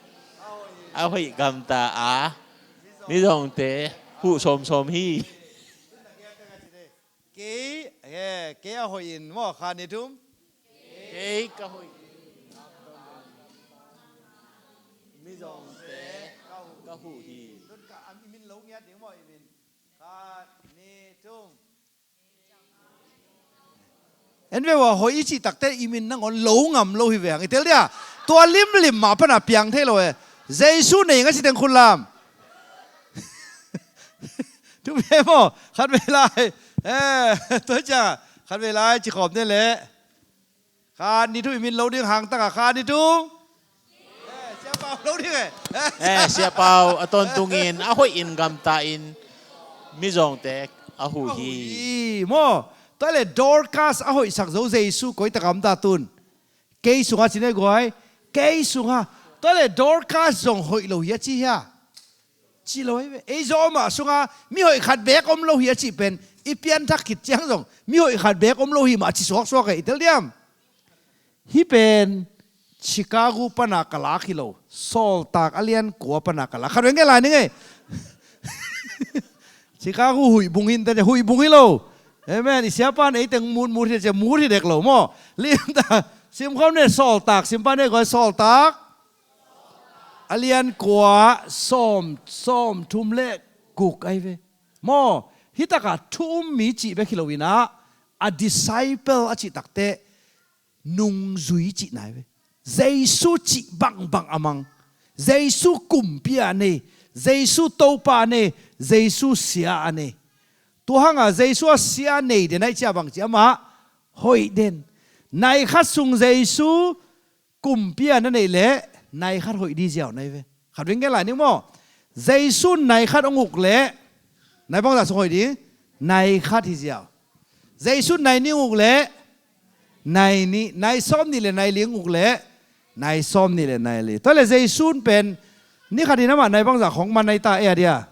a hoih gamta a, Midongte huh sawmsawm hi. Kei, eh, kei a hoih in maw, khat, nih, thum. Kei ka hoih in. Midongte ka huh hi. Tun ka, am, i min lo ngiat ding maw, i min. Khat, nih, thum. En ve ua, hoih i cih takte i min nangawn lo ngam lo hi ve hang. I tel dia. Tua limlim mah pana piang thei lo e. Jesu nei nga ci teng khut lam. Thu ve maw? Khat vei lai. Eh, tua ciang khat vei lai ci khawm ne leh. Khat, nih, thum, i min lo ding hang taka, khat, nih, thum. Eh, Sia Pau lo ding e. Eh, Sia Pau a tawntungin a hoih in gamta in Midongte a huh hi. Maw? Tua le Dorcas a hoihsak zo Jesu koi taka om ta tun. Kei sunga ci ne guai. Kei sunga. Tua le Dorcas zong hoih lo hi a ci hia. Ci lo hi ve. Ei zawh mah sunga mi hoih khat beek om lo hi a cih pen i pianthak khit ciang zong mi hoih khat beek om lo hi mah ci suaksuak e, i tel diam? Hih pen Chicago pana ka lak hi lo. Sawltak a lian kua pana ka lak. Khat veng nge lai ning e. Chicago huih bung hin ta, huih bung hi lo. Amen. I siapan ei teng mut mut hi, mut hi dek lo maw. Lim ta. Sim khawm ne, Sawltak. Simpan ne guai, Sawltak. A lian kua, sawm, sawm thum le guk ai ve. Maw, hih taka thu um mi cih bek hi lo inah, a disciple a cih takte, nungzui cihna ai ve. Jesu cih bangbang a mang. Jesu kumpi a nei. Jesu Topa a nei. Jesu sia a nei. Tua hanga Jesu a sia nei den ai cia bang ci amah hoih den. Nai khat sung Jesu kumpi a na neih leh nai khat hoih di ziau nai ve. Khat veng nge lai ning maw? Jesu nai khat hong uk leh nai bangzah sung hoih ding? Nai khat hi ziau. Jesu nai nih hong uk leh nai nih, nai sawm nih le nai li hong uk leh nai sawm nih le nai li. Tua le Jesu pen ni khat in amah nai bangzah khong man nai ta e a dia?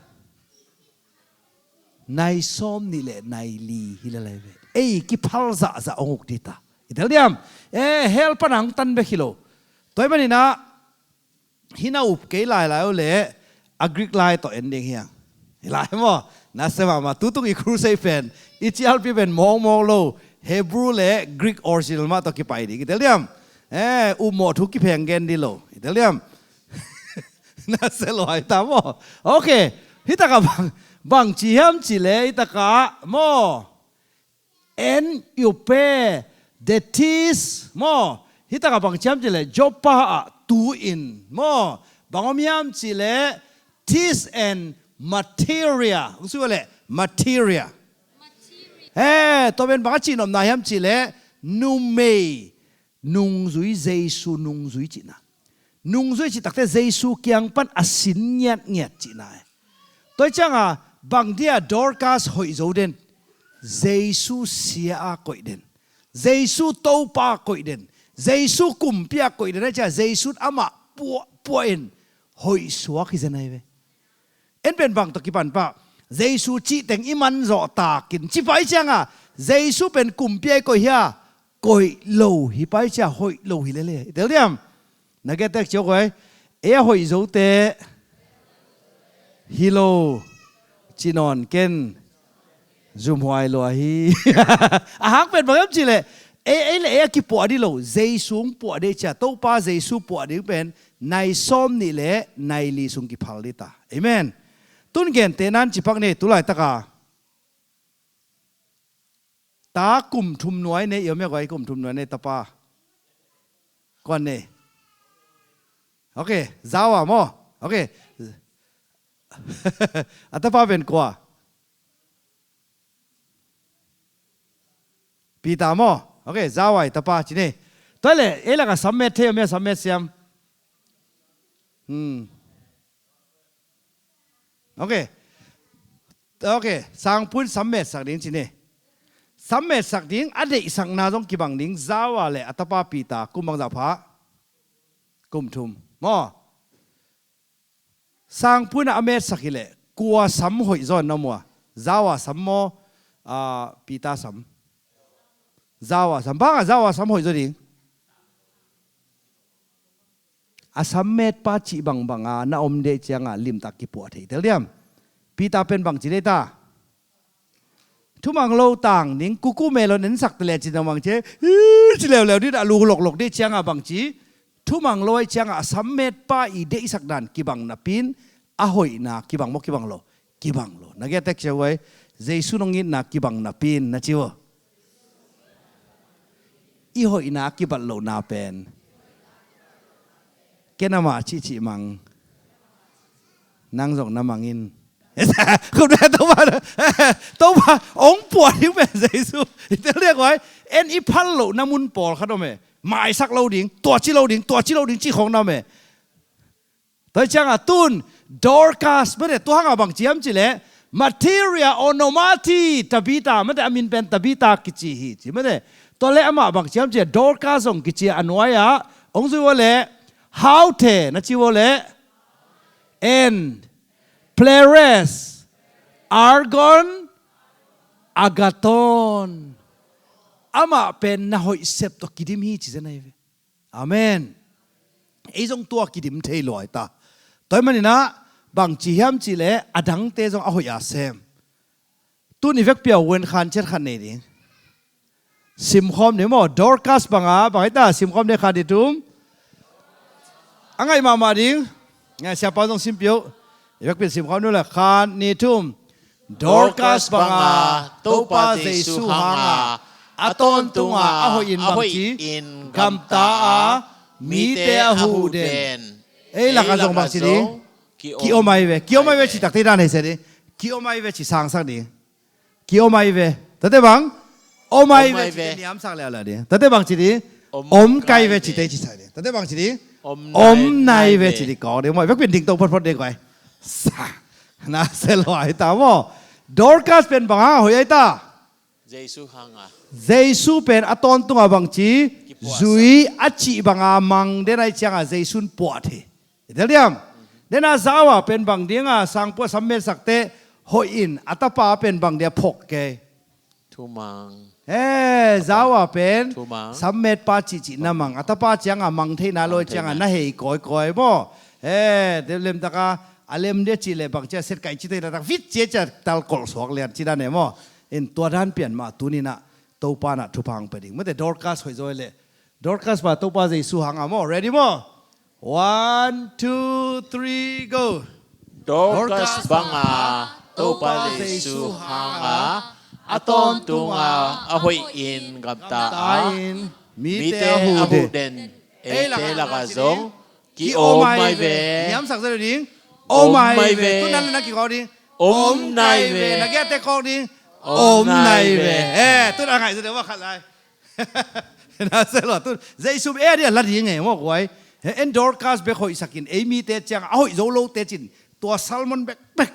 Nai sawm nih le nai li hi lalai ve. Ei kiphal zahzah hong uk di ta. I tel diam? Eh, hell pana hong tan bek hi lo. Tua hi maninah hih na up kei lailai uh leh a Greek lai tawh en ding hiang. Hi lai maw? Na se mahmah. Tutung i crusade pen, i cialpi pen mawkmawk lo. Hebrew le Greek original mah tawh kipai ding. I tel diam? Eh, upmawh thu kipheng gen di lo. I tel diam? Na se luai ta maw? Ok. Hih takah bang, bang ci hiam cih leh hih takah maw? En upe, detis maw? Hih takah bang ci hiam cih leh Joppa ah tu in maw? Bang om hiam cih leh tis and materia. Hong sui uh leh materia. He, tua pen bang a cihnopna hiam cih leh numei nungzui, Jesu nungzui cihna. Nungzui cih takte Jesu kiang pan a sin ngiatngiat cihna e. Tua hi cianga bang dia Dorcas hoih zo den? Jesu sia a koih den. Jesu Topa a koih den. Jesu kumpi a koih den. Ai cia Jesu amah puahpuah in hoih suak hi zen ai ve. En pen bang tawh kipan pah, Jesu cih teng i man zawh takin ci pah i cianga Jesu pen kumpi a i koih hia? Koih lo hi pah i cia, hoih lo hi lele. I tel diam? Na getek ciok huai. Ei a hoih zote hi lo ci nawn ken. Zumhuai lua hi. A hang pen bang hiam cih leh ei, ei le ei a kipuah dih lo, Jesu hong puah dih cia, Topa Jesu puah ding pen nai sawm nih le nai li sung kiphal dih ta. Amen. Tun gente nan cipak ni, tu laitaka ta kum thum nuai nei i om ia guai, kum thum nuai nei tapa. Kuan nei? Ok, Zawa maw? Ok. A tapa pen kua? Peter maw? Ok, Zawa i tapa ci ni. Tua le ei laka sammet thei om ia, sammet siam? Hmm. Ok. Ok, sangpun sammetsak ding ci ni. Sammetsak ding a deihsakna zong kibang ding. Zawa le a tapa Peter kum bangzah pha? Kum thum maw? Sangpu in a metsak hi leh kua sam hoih zaw na mua? Zawa sam maw, ah, Peter sam? Zawa sam. Bang a Zawa sam hoih zaw ding? A sam metpa cih bangbang a na om dei ciangah limtak kipuah thei tel diam? Peter pen bang ci dei ta? Thumang lo tang ding, kuku melon ensak te le cin bang ci, ci leuleu ding, a lu loklok dei ciangah bang ci? Thumang lo ai ciangah a sam metpa i deihsak dan kibang napi in a hoihna kibang maw kibang lo? Kibang lo. Na getek cia huai, Jesu nong itna kibang napi in na ci uh. I hoihna a kibat lohna pen ken amah cihcih mang, nang zong na mang in. Khut bek Topa, Topa hong puah ding pen Jesu. I tel liak huai, en i phal lohna mun pawlkhat om e. Maisak lo ding, tua ci lo ding, tua ci lo ding cih khong na om e. Tua ciangah tun Dorcas, mate, tua hangah bang ci hiam cih leh, Marthia Onomati Tabitha, mate, a min pen Tabitha kici hi ci, mate. Tua leh amah bang ci hiam cih leh, Dorcas zong kici a nuai-ah, hong zui ua leh, Haute, na ci ua leh, en, Plereth, Argon, Agathon. Amah pen na hoih sep tawh kidim hi ci zen ahi ve. Amen. Ei zong tua kidim thei lua hi ta. Tua ahih maninah bang ci hiam cih leh a dangte zong a hoih a sem. Tun i vekpi a wen khan ciat khat nei ding. Simkhawm ding maw, Dorcas banga, bang hi ta, simkhawm ding khat ni thum. A ngaih mahmah ding. Ngai siapa zong simpih uh. I vekpi in simkhawm ding uh le khat ni thum. Dorcas banga Topa Jesu hanga a tawntunga a hoih in bang ci? Gamta a mite a huh den. Ei lakah zong bang ci ding? Ki-om ai ve. Ki-om ai ve ci takte dan hei sia ding. Ki-om ai ve ci sangsak ding. Ki-om ai ve. Tate bang? Om ai ve ci te niamsak leuleu ding. Tate bang ci ding? Om kai ve ci te ci sai ding. Tate bang ci ding? Om nai ve ci ding kawk ding maw. I vekpi in ding to photphot ding koi. Sa. Na se lo ai ta maw. Dorcas pen bang hang a hoih ai ta? Jesu hanga. Jesu pen a tawntunga bang ci? Zui a cih banga mang den ai cianga Jesu in puah thei. I tel diam? Dena Zawa pen bang dinga sangpu a sam metsakte hoih in a tapa pen bang dia phok kei? Thumang. He, Zawa pen sam metpa cihcih na mang, a tapa cianga mang theihna lo cianga na hei kawikawi maw? He, lemtaka a lem dia cih le bang cia set kaih cite na tak vit cia cia tal kolh suak lian ci dan e maw? In tua dan pian mah tuninah Topa nah thupha hong pia ding. Mate Dorcas hoih zaw le Dorcas pa Topa Jesu hanga maw? Ready maw? One, two, three, go. Dorcas banga Topa Jesu hanga a tawntunga a hoih in gamta a mite a huh den. Eite laka zong ki-om ai ve. Niamsak zet ding. Om ai ve. Tunan na kikawk ding. Om nai ve. Na giate kawk ding. Om nai ve. Eh, tunan ngaih zet ding va khat lai. Na se lo tun Jesu e dia la ding e maw kuai. En Dorcas bek hoihsakin ei mite ciang a hoih zo lote cin tua sermon bekbek.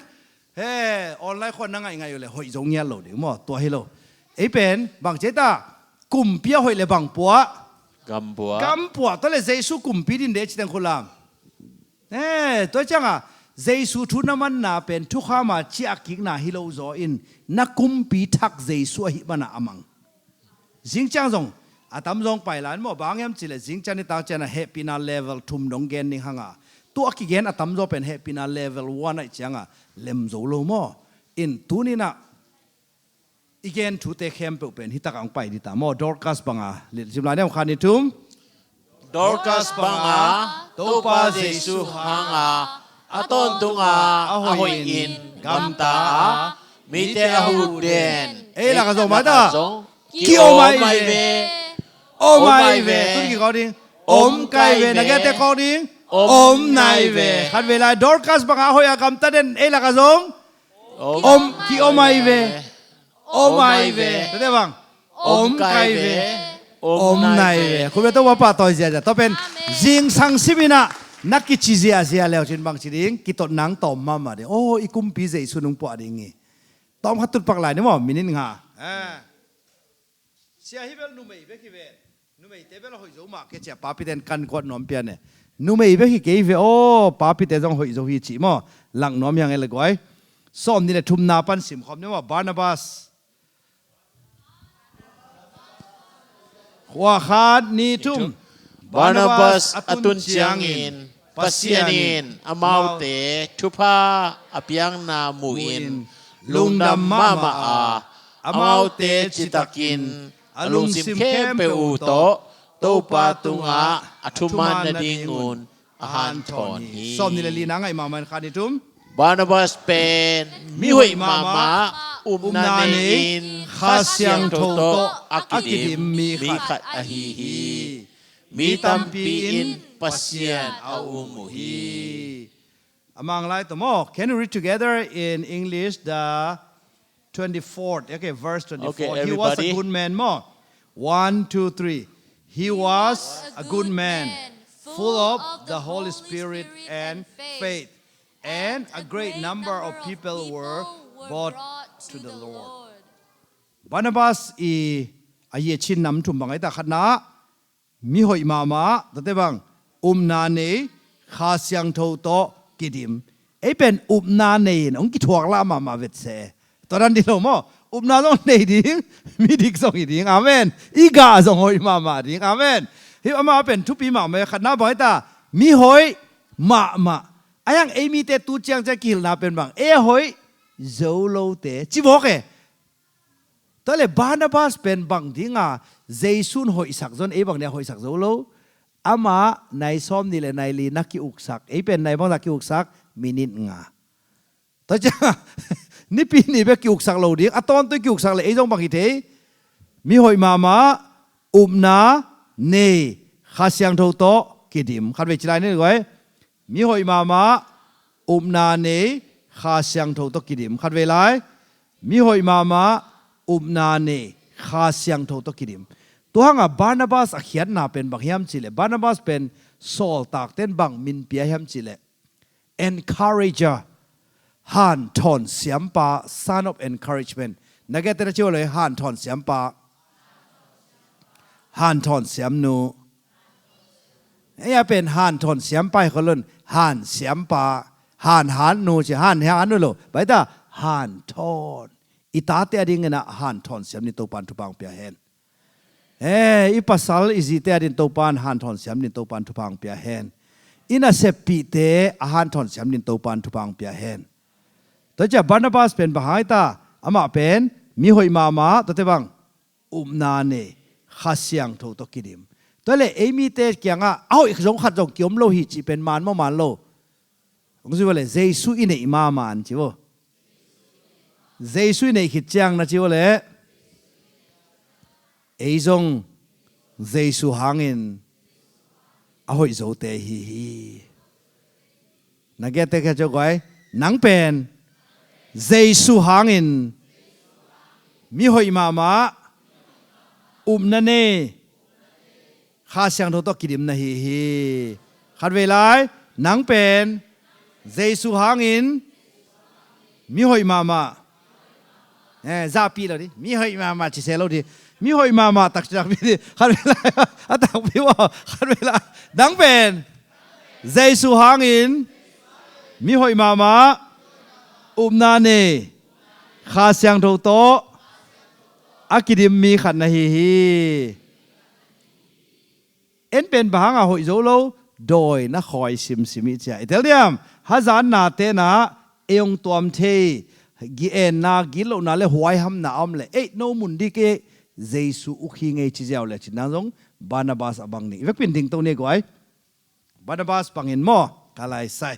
He online khuan na ngaihngaih uh le hoih zo ngiat lo ding maw tua hi lo. Ei pen bang ci ta kumpi a hoih le bang puah? Gam puah. Gam puah tua le Jesu kumpi din de ci teng khulam. Eh, tua cianga Jesu thu na manna pen thukhama ciah kikna hi lo zaw in na kumpi thak Jesu ahi mana a mang. Zingciang zong a tamzawng pailan maw bang hiam cileh zingciang nitak ciana hehpihna level thum dong gen ning hanga tua kigen a tamzaw pen hehpihna level one aih cianga lem zo lo maw? In tuninah i gen thute khempeuh pen hitakah hong pai dita maw? Dorcas banga lilhcim lai niam khan ni thum. Dorcas banga Topa Jesu hanga a tawntunga a hoihin gamta a mite a huh den. Ei laka zong mata ki-om ai ve. Om ai ve. Tun kikawk ding. Om kai ve. Na giate kawk ding. Om nai ve. Khat ve lai Dorcas banga a hoih a gamta den ei laka zong om ki-om ai ve. Om ai ve. Tate bang om kai ve. Om nai ve. Khut bia Topa pahtawi ziazia tua pen zingsang siminah na kici ziazia leucin bangci ding kitot nang tawm mahmah ding. O i kumpi Jesu nung puah ding hi. Tawm khat tutpak lai ni maw minit nga. Sia hi bel numei bek hi ven. Numeite bel hoih zo mah kei cia, papite in kan kuat nuam pian e. Numei bek hi kei ve aw, papite zong hoih zo hi cih maw. Lak nuam hi hang e le guai. Sawm nih le thumna pan simkhawm ni maw. Barnabas. Khua khat ni thum. Barnabas a tun ciangin Pasian in amaute thupha a piakna mu-in lungdam mahmah a, amaute citakin a lungsim khempeuh uh tawh Topa tungah a thuman nadingun a hanthawn hi. Sawm nih le lina ngaih mahmah in, khat ni thum. Barnabas pen mihoih mahmah, upna nei-in Kha Siangtho tawh a kidim mi khat ahi hi. Mi tampi in Pasian a um uh hi. A Mang lai tawh maw. Can you read together in English the twenty-fourth, okay, verse twenty-four? Okay, everybody. He was a good man maw. One, two, three. He was a good man, full of the Holy Spirit and faith, and a great number of people were brought to the Lord. Barnabas i a yechin nam thum bang ai ta? Khatna, mihoih mahmah, tate bang, upna nei, Kha Siangtho tawh kidim. Ei pen upna nei in hong kithuak lah mahmah vetse. Tua dan ding lo maw. Upna zong nei ding, midik zong hi ding. Amen. I gah zong hoih mahmah ding. Amen. Hih amah pen thupi mahmah. Khatna bang ai ta? Mihoih mahmah. Ai hang ei mite tu ciangciang kihilhna pen bang, ei a hoih zo lote ci bawk e. Tua le Barnabas pen bang dinga Jesu'n hoihsak zon, ei bang dinga hoihsak zo lo? Amah nai sawm nih le nai li na ki-uksak, ei pen nai bangza ki-uksak? Minit nga. Tua ciang nipi nih bek ki-uksak lo ding, a tawntung ki-uksak le ei zong bang hi thei? Mihoih mahmah, upna nei, Kha Siangtho tawh kidim. Khatvei ci lai ni guai. Mihoih mahmah, upna nei, Kha Siangtho tawh kidim. Khatvei lai. Mihoih mahmah, upna nei, Kha Siangtho tawh kidim. Tua hanga Barnabas a khiatna pen bang hiam cihleh, Barnabas pen sawltakte in bang min pia hiam cihleh, encourager, hanthawn siampa, son of encouragement. Na gete na ci uh le, hanthawn siampa, hanthawn siamnu. Ei a pen hanthawn siampa hi kholun, han siampa, han hannu ci, han hannu lo. Baita, hanthawn. I tate a dingin a hanthawn siam ni, Topan thupha hong pia hen. He, i pasal i zite a din Topan hanthawn siam din, Topan thupha hong pia hen. I naseppihte a hanthawn siam din, Topan thupha hong pia hen. Tua cia Barnabas pen bang hang ai ta? Amah pen mihoih mahmah, tuate bang, upna nei, Kha Siangtho tawh kidim. Tua le ei mite kiangah a hoih zong khat zong kiom lo hi cih pen man maw, man lo? Hong zui vua le, Jesu i neih mahmah an ci vua. Jesu i neih khit ciang na ci vua le, ei zong Jesu hangin a hoih zote hi hi. Na gete kia ciau guai, nang pen Jesu hangin mihoih mahmah, upna nei, Kha Siangtho tawh kidim na hi hi. Khatvei lai, nang pen Jesu hangin mihoih mahmah. Eh, zahpih lo di. Mihoih mahmah ci se lo di. Mihoih mahmah takci takpi di. Khatvei lai, a takpi uh. Khatvei lai. Nang pen Jesu hangin mihoih mahmah, upna nei, Kha Siangtho tawh a kidim mi khat na hi hi. En pen bang hanga hoih zo lo, dawi na khawi simsim i cia i tel diam? Hazatna tenah ei hong tuam thei, gi-enna, gitlohna le huaihamna a om le, ei no mun dik e, Jesu uk hi ngei ci ziau le cin nang zong Barnabas a bang ding. I vekpin dingto ni guai. Barnabas bangin maw, ka lai sai.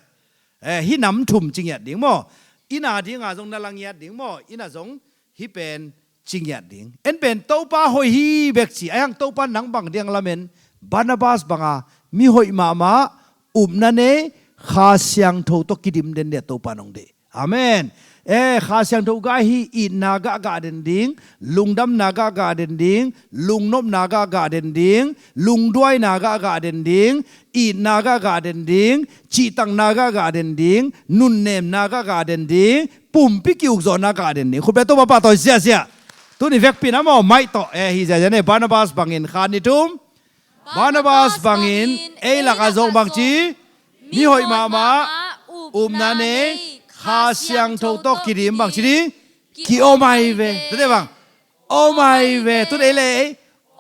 Eh, hih nam thum ci ngiat ding maw. Ina dinga zong na la ngiat ding maw. Ina zong hih pen ci ngiat ding. En pen Topa hoih hi bek ci. Ai hang Topa nang bang diang lamen. Barnabas banga mihoih mahmah, upna nei, Kha Siangtho tawh kidim den dia Topa nong deih. Amen. Eh, Kha Siangtho gah hi, itna gah gah den ding, lungdamna gah gah den ding, lungnopna gah gah den ding, lungduaina gah gah den ding, itna gah gah den ding, cihtakna gah gah den ding, nunnemna gah gah den ding, pumpi ki-ukzawhna gah den ding. Khutbia Topa pahtawi ziahziah. Tuni vekpi na maw, maih tawh, eh, hi ziahziah ne, Barnabas bangin khan ni thum. Barnabas bangin ei lakah zong bangci, mi hoih mahmah, upna nei, Kha Siangtho tawh kidim bangci ding, ki-om ai ve. Tua deh bang, om ai ve. Tua deh leh ei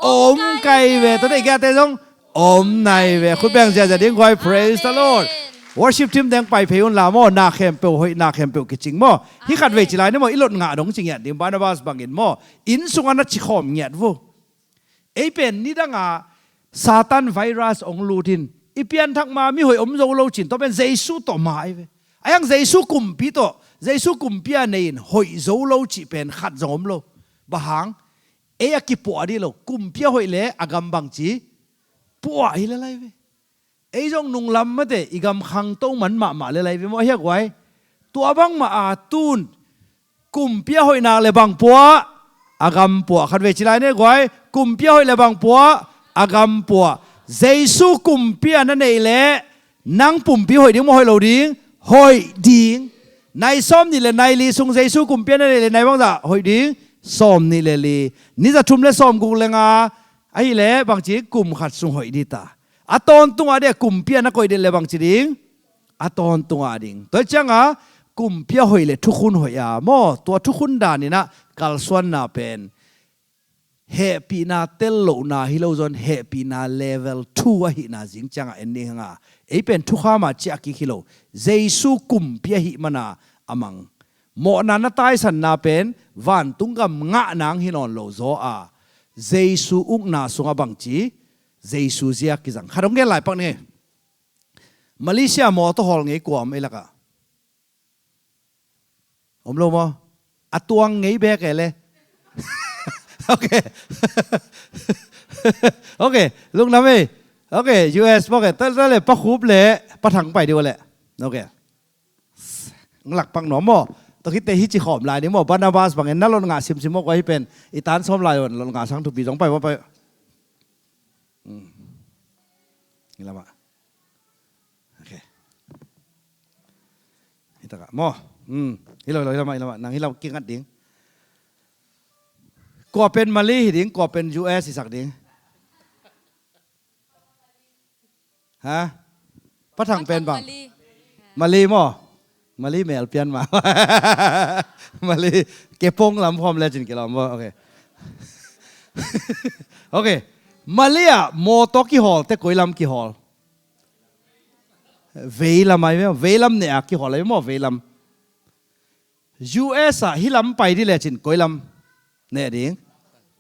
om kai ve. Tua deh kiate zong om nai ve. Khut beng ziazia ding guai. Praise the Lord. Worship team deng pai phei un la maw. Na khempeuh hoih, na khempeuh kicing maw. Hi khat vei ci lai ni maw, i lot ngah dong ci ngiat ding, Barnabas bangin maw. Inn sungah na ci khawm ngiat vo. Ei pen nidanga Satan virus ong lutin, i pianthak ma mi hoih om zo lo cin, tua pen Jesu tawh ma ai ve. Ai hang Jesu kumpi tawh, Jesu kumpi a nei in hoih zo lo cih pen khat zong om lo. Bang hang, ei a kipuah dih lo, kumpi a hoih le a gam bangci puah hi le lai ve. Ei zong nunglam mate i gam khangto man mahmah le lai ve maw, a hiak guai. Tua bangmah a tun kumpi a hoih nak le bang puah, a gam puah. Khat vei ci lai ne guai. Kumpi a hoih le bang puah, a gam puah. Jesu kumpi a na neih le nang pumpi hoih ding maw, hoih lo ding? Hoih ding. Nai sawm nih le nai li sung Jesu kumpi a na neih le nai bangzah hoih ding? Sawm nih le li. Ni za thum le sawm guk le nga ahih le bangci kum khat sung hoih dita. A tawntung a dih a kumpi a na koih dih le bangci ding? A tawntung a ding. Tua cianga kumpi a hoih le thukhun hoih a maw, tua thukhun dan inah kalsuanna pen hehpihna tel lohna hi lo zon, hehpihna level two ahihna zing cianga en ding hanga. Ei pen thukham a ciah kik hi lo. Jesu kumpi ahih mana a mang. Mawhna na taisanna pen vantung gam ngah nang hi nawn lo zaw a, Jesu ukna sungah bangci, Jesu zia kizang. Khat hong gen lai pak ni. Malaysia mawtaw hawl ngei kua om ei lakah? Om lo maw? A tuang ngei bek e le. Ok. Ok, lungdam ei. Ok, U S bawk e. Tua le Pa Khup le Pa Thang pai dih uh le. Ok. Ng lakpak nuam maw? Tua khitte hi ci khawm lai ni maw? Barnabas bangin na lot ngah simsim maw, kua hi pen i tan sawm lai on lot ngah sang thupi zong pai maw, pai. Hmm. Hi lamah. Ok. Hi takah maw? Hmm. Hi lo, hi lo, hi lamah, hi lamah. Nang hi lamah kingat ding. Kua pen Mali hi ding, kua pen U S hi sak ding. Ha? Pa Thang pen bang? Mali. Mali maw? Mali mel pian ma. Mali kepong lam khawm le cin kilawm maw? Ok. Ok. Mali ah mawtaw kihawl te koi lam kihawl? Vei lam ai maw? Vei lam ne a kihawl ai maw? Vei lam. U S ah hi lam pai dih lecin koi lam neh ding?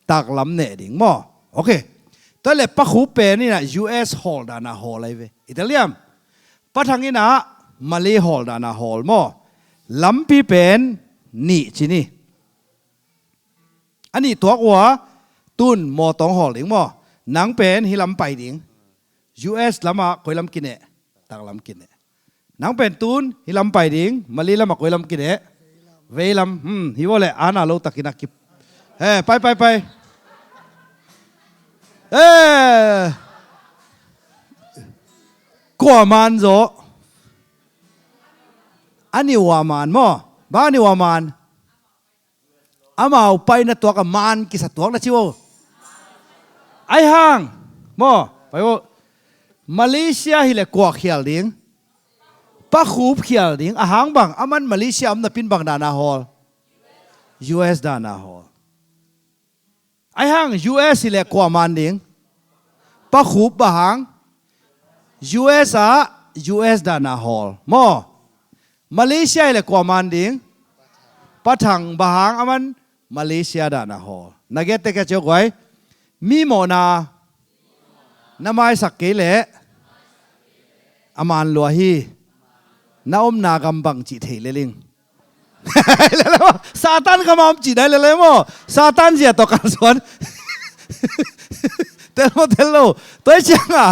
Taklam neh ding maw? Ok. Tua le Pa Khup pen inah U S hawl dana hawl ai ve. I tel liam? Pa Thang inah Mali hawl dana hawl maw? Lampi pen nih ci ni. A nih tuak uh a, tun mawtaw hawl ding maw? Nang pen hi lam pai ding. U S lamah koi lam kineh? Taklam kineh. Nang pen tun hi lam pai ding, Mali lamah koi lam kineh? Vei lam. Hmm, hi vawleh ana lo takin a kip. Eh, pai, pai, pai. Eh. Kua man zaw? A niu a man maw? Bang a niu a man? Amau paina tuak a man kisa tuak na ci uh. Ai hang maw? Pai uh. Malaysia hileh kua khial ding? Pa Khup khial ding. A hang bang, aman Malaysia om napin bang dana hawl? U S dana hawl. Ai hang U S hileh kua man ding? Pa Khup bang hang? U S ah U S dana hawl maw? Malaysia hileh kua man ding? Pa Thang bang hang aman Malaysia dana hawl? Na gette kia cio guai. Mi mawhna na maisak kei leh a man lua hi. Na omna gam bang cih thei leling. Satan gam a om cih nai lele maw? Satan zia tawh kalsuan. Tel maw, tel lo? Tua hi cianga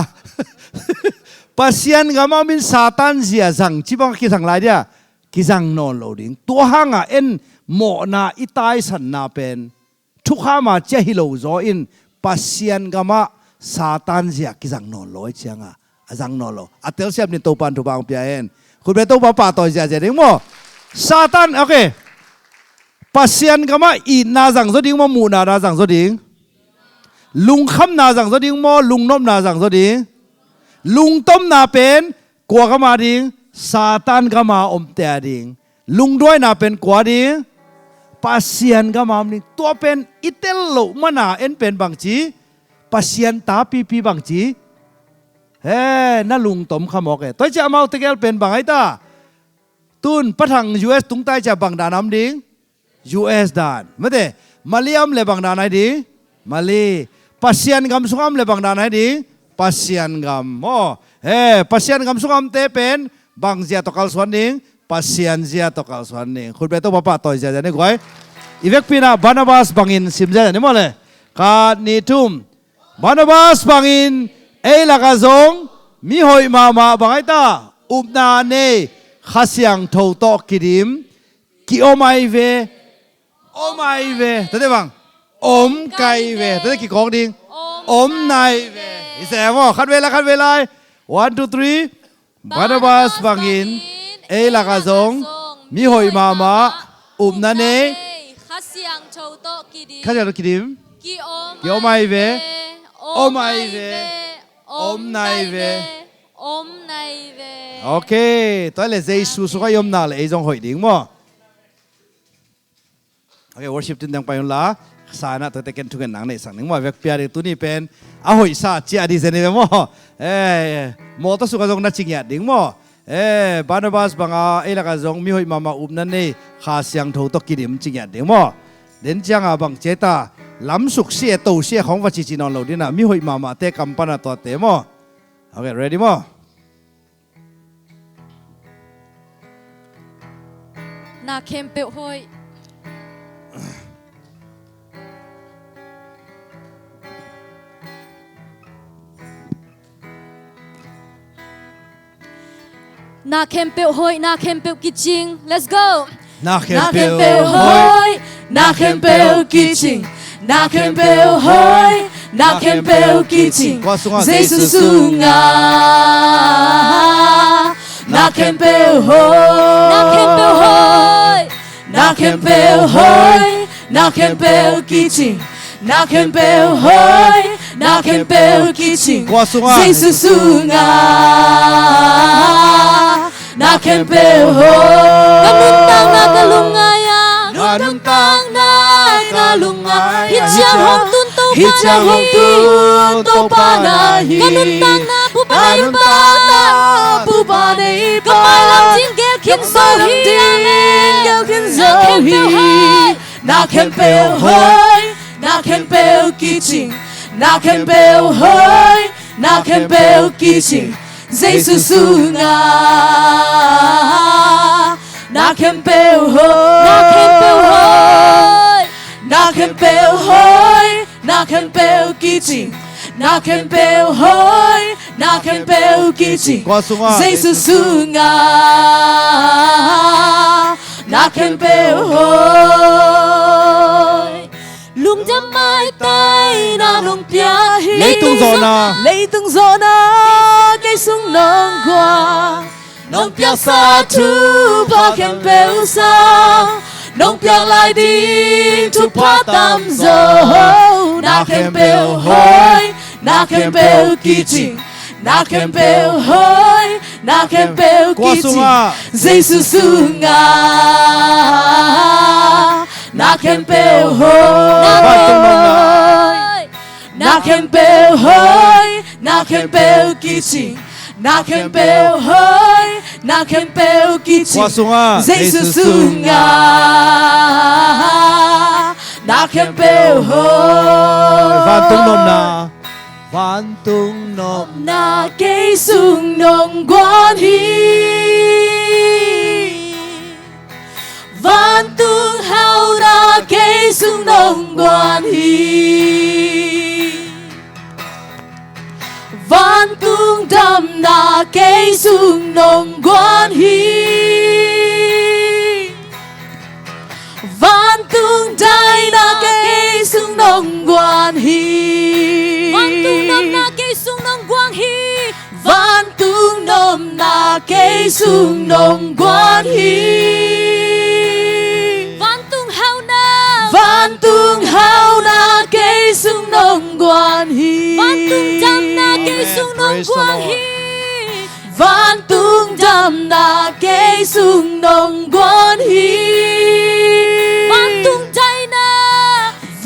Pasian gam a om in Satan zia zang ci bang kizang lai dia? Kizang nawn lo ding. Tua hanga en mawhna i taisanna pen thukham a cia hi lo zaw in Pasian gamah Satan zia kizang nawn lo ai cianga a zang nawn lo. A telsiam din Topa in thupha hong pia hen. Khutbet Topa pahtawi ziazia ding maw? Satan, ok. Pasian gamah itna zang zaw ding maw, muhna na zang zaw ding? Lungkhamna zangzaw ding maw, lungnopna zangzaw ding? Lungtomna pen kua gama ding? Satan gama omte a ding. Lungduaina pen kua ding? Pasian gama om ding. Tua pen i tel loh mana en pen bangci? Pasian tapipi bangci? He, na lungtom kha mawk e. Tua i ciah amau tegel pen bang ai ta? Tun pathang U S tungtai ciah bang dan a om ding? U S dan. Mate, Mali a om le bang dan ai ding? Mali. Pasian gam sung a om le bang dan ai ding? Pasian gam. Maw, he, Pasian gam sung a omte pen bang zia tawh kalsuan ding? Pasian zia tawh kalsuan ding. Khutbeh Topa pahtawi ziazia ni guai. I vekpi-in ah Barnabas bangin sim ziazia ni maw le. Khat, nih, thum. Barnabas bangin ei lakah zong mi hoih mahmah, bang ai ta? Upna nei, Kha Siangtho tawh kidim, ki-om ai ve. Om ai ve. Tate bang? Om kai ve. Tate kikawk ding. Om nai ve. I se maw, khat vei lai, khat vei lai. One, two, three. Barnabas bangin ei lakah zong mi hoih mahmah, upna nei, Kha Siangtho tawh kidim, Kha Siangtho kidim, ki-om ai ve. Om ai ve. Om nai ve. Om nai ve. Ok. Tua le Jesu sungah i omna le ei zong hoih ding maw? Ok, worship team teng pai un la. Sa-in ah tuate ken thungetna neihsak ning maw, vekpi-a ding tuni pen a hoihsa ciah ding zen hi ve maw. Eh, mawtaw sungah zong na ci ngiat ding maw. Eh, Barnabas banga ei lakah zong mi hoih mahmah, upna nei, Kha Siangtho tawh kidim ci ngiat ding maw. Den cianga bang ci ai ta, lamsuk si e, to si e khawng va cici nawn lo ding a, mi hoih mahmahte kam pana tuate maw. Ok, ready maw? Na khempeuh hoih. Na khempeuh hoih, na khempeuh kicing. Let's go. Na khempeuh hoih, na khempeuh kicing. Na khempeuh hoih, na khempeuh kicing. Kua sungah? Jesu sungah. Na khempeuh hoih, na khempeuh hoih, na khempeuh hoih, na khempeuh kicing. Na khempeuh hoih, na khempeuh kicing. Kua sungah? Jesu sungah. Na khempeuh hoih. Ka nuntakna ka lungngai a. Na nuntakna ka lungngai a. Hih ciang hong tun Topa na hi. Hih ciang hong tun Topa na hi. Ka nuntakna bup a na hi. Ka nuntakna bup a na hi. Ka mailam ding gel khin zo hi. Ka mailam ding gel khin zo hi. Amen. Na khempeuh hoih. Na khempeuh hoih. Na khempeuh kicing. Na khempeuh hoih. Na khempeuh kicing. Jesu sungah. Na khempeuh hoih. Na khempeuh hoih. Na khempeuh hoih. Na khempeuh kicing. Na khempeuh hoih. Na khempeuh kicing. Kua sungah? Jesu sungah. Na khempeuh hoih. Lungdam maitaina nong pia hi. Leitung zawhna. Leitung zawhna kei sung nong guan. Nong piaksa thupha khempeuh sang. Nong piak lai ding thupha tamzaw. Na khempeuh hoih. Na khempeuh kicing. Na khempeuh hoih. Na khempeuh kicing. Kua sungah? Jesu sungah. Na khempeuh hoih. Vantung nopna. Na khempeuh hoih. Na khempeuh kicing. Na khempeuh hoih. Na khempeuh kicing. Kua sungah? Jesu sungah. Na khempeuh hoih. Vantung nopna. Vantung nopna kei sung nong guan hi. Vantung hauhna kei sung nong guan hi. Vantung damna kei sung nong guan hi. Vantung daina kei sung nong guan hi. Vantung nopna kei sung nong guan hi. Vantung nopna kei sung nong guan hi. Vantung hauhna. Vantung hauhna kei sung nong guan hi. Vantung damna kei sung nong guan hi. Vantung damna kei sung nong guan hi. Vantung daina.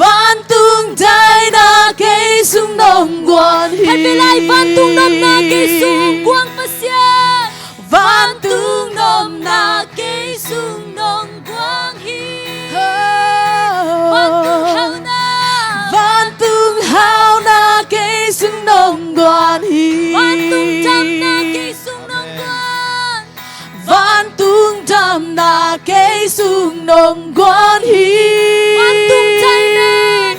Vantung daina kei sung nong guan hi. Khat vei lai, vantung nopna kei sung guan Pasian. Vantung nopna kei sung nong guan hi. Vantung hauna. Vantung hauna kei sung nong guan hi. Vantung damna kei sung nong guan. Vantung damna kei sung nong guan hi. Vantung daina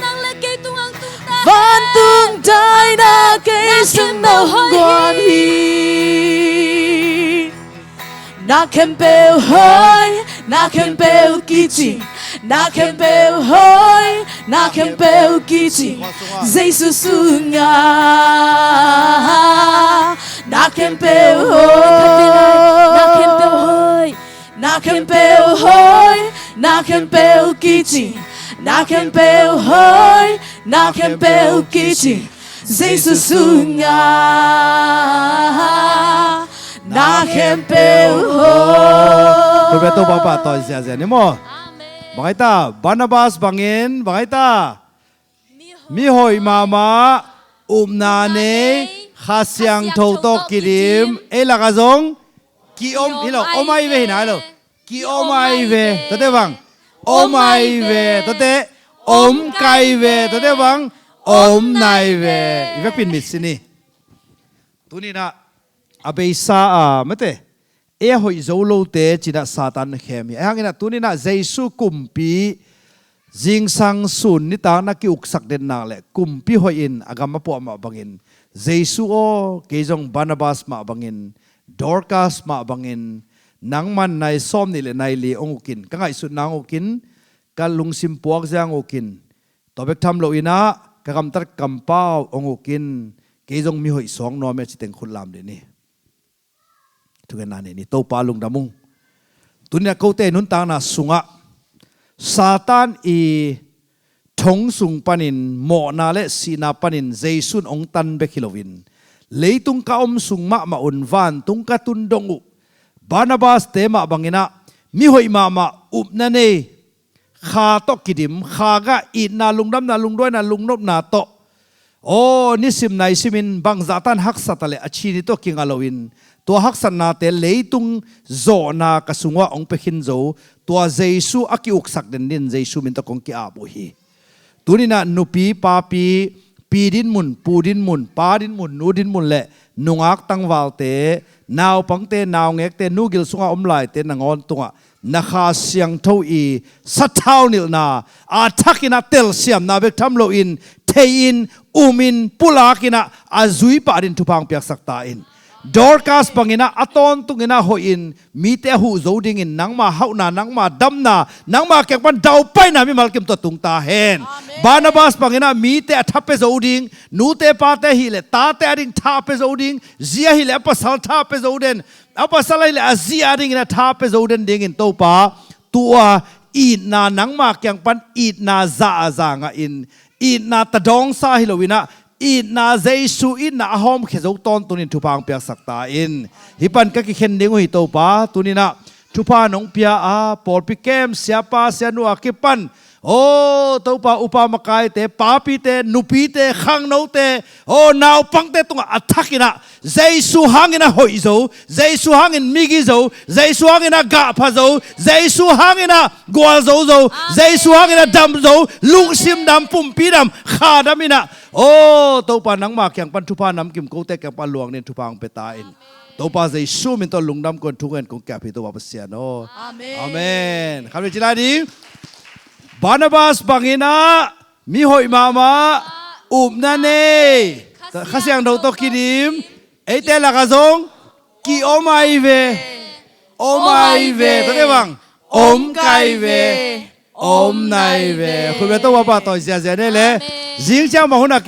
nang le kei tungah hong tung ta. Vantung daina kei sung nong guan hi. Na khempeuh hoi, na khempeuh kici, na khempeuh hoi, na khempeuh kici, Jesu sungah. Na khempeuh hoi, na khempeuh hoi, na khempeuh hoi, na khempeuh kici, na khempeuh hoi, na khempeuh kici, Jesu sungah na khempeuh hoi. Khutbet Topa pahtawi ziazia ni maw. Amen. Bang ai ta, Barnabas bangin bang ai ta, mi hoih mahmah, upna nei, Kha Siangtho tawh kidim, ei lakah zong ki-om hi lo, om ai ve hi nai lo. Ki-om ai ve. Tua teh bang, om ai ve. Tua teh, om kai ve. Tua teh bang, om nai ve. I vekpi in mitsi ni. Tuni-in ah, a beisa a, mate, ei a hoih zo lote ci-in ah Satan na khem hi. Ahih hangin ah tuni-in ah Jesu kumpi zingsang sun nitak na ki-uksak den nak leh kumpi hoih in a gam a puah mah bangin, Jesu aw, kei zong Barnabas mah bangin, Dorcas mah bangin, nangman nai sawmnih le nai li hong uk in, ka ngaihsutna hong uk in, ka lungsim puakzia hong uk in, tua bek tham loin ah ka gamtat kampau hong uk in, kei zong mi hoih suak nuam hi a ci teng khut lam dih ni. Thugenna nei ni, Topa lungdam ung. Tuni-in ah kote nuntakna sungah Satan i thong sung panin mawhna le sihna panin Jesu in hong tan bek hi loin, leitung ka om sung mahmah un vantung ka tun dong uh Barnabas-te mah bangin ah mi hoih mahmah, upna nei, Kha tawh kidim, Kha gah itna, lungdamna, lungduaina, lungnopna tawh, aw, nisim nai simin bangzah tan haksat a leh a cin hi tawh kingah loin, tua haksatnate leitung zawhna ka sungah hong pia khin zo, tua Jesu a ki-uksak den dingin Jesu min tawh kong ki-ap uh hi. Tuni-in ah nupi, papi, pi dinmun, pu dinmun, pa dinmun, nu dinmun le nungak tangvalte, naupangte, naungekte, nu gil sungah om laite nangawn tungah na Kha Siangtho i sathau nilhna, a thakin ah telsiamna bek tham loin, thei-in, umin, pulakin ah a zui pah dingin thupha hong piaksak ta in. Dorcas bangin ah a tawntungin ah hoih in, mite a huh zo dingin nangma hauhna, nangma damna, nangma kiang pan daupaina mimal kim tawh tung ta hen. Amen. Barnabas bangin ah mite a tha pia zo ding, nute pate ahih leh tate ading tha pia zo ding, zi ahih leh a pasal tha pia zo den, a pasal ahih leh a zi adingin a tha pia zo den dingin Topa, tua itna nangma kiang pan itna za a za ngah in, itna tadawngsa hi loin ah, itna Jesu itna a hawmkhia zo tawntung in thupha hong piaksak ta in. Hih pan ka kikhen ding uh hi Topa, tuni-in ah thupha nong pia a pawlpi kem, siapa sianu a kipan, aw Topa, upa makaite, papite, nupite, khangnote, aw naupangte tungah a thakin ah Jesu hangin a hoih zo, Jesu hangin migi zo, Jesu hangin a gahpha zo, Jesu hangin a gualzo zo, Jesu hangin a dam zo, lungsim dam, pumpi dam, kha dam in ah, aw Topa, nangma kiang pan thupha namkim, kote kiang pan luang dingin thupha hong pia ta in. Topa Jesu min tawh lungdam kong, thungen kong ki-ap hi Topa Pasian aw. Amen. Amen. Khat vei ci lai ding. Barnabas bangin ah mi hoih mahmah, upna nei, Kha Siangtho tawh kidim, eite lakah zong ki-om ai ve. Om ai ve. Tua teh bang, om kai ve. Om nai ve. Khutbet Topa pahtawi ziazia ni leh. Amen. Zing ciang bang hun a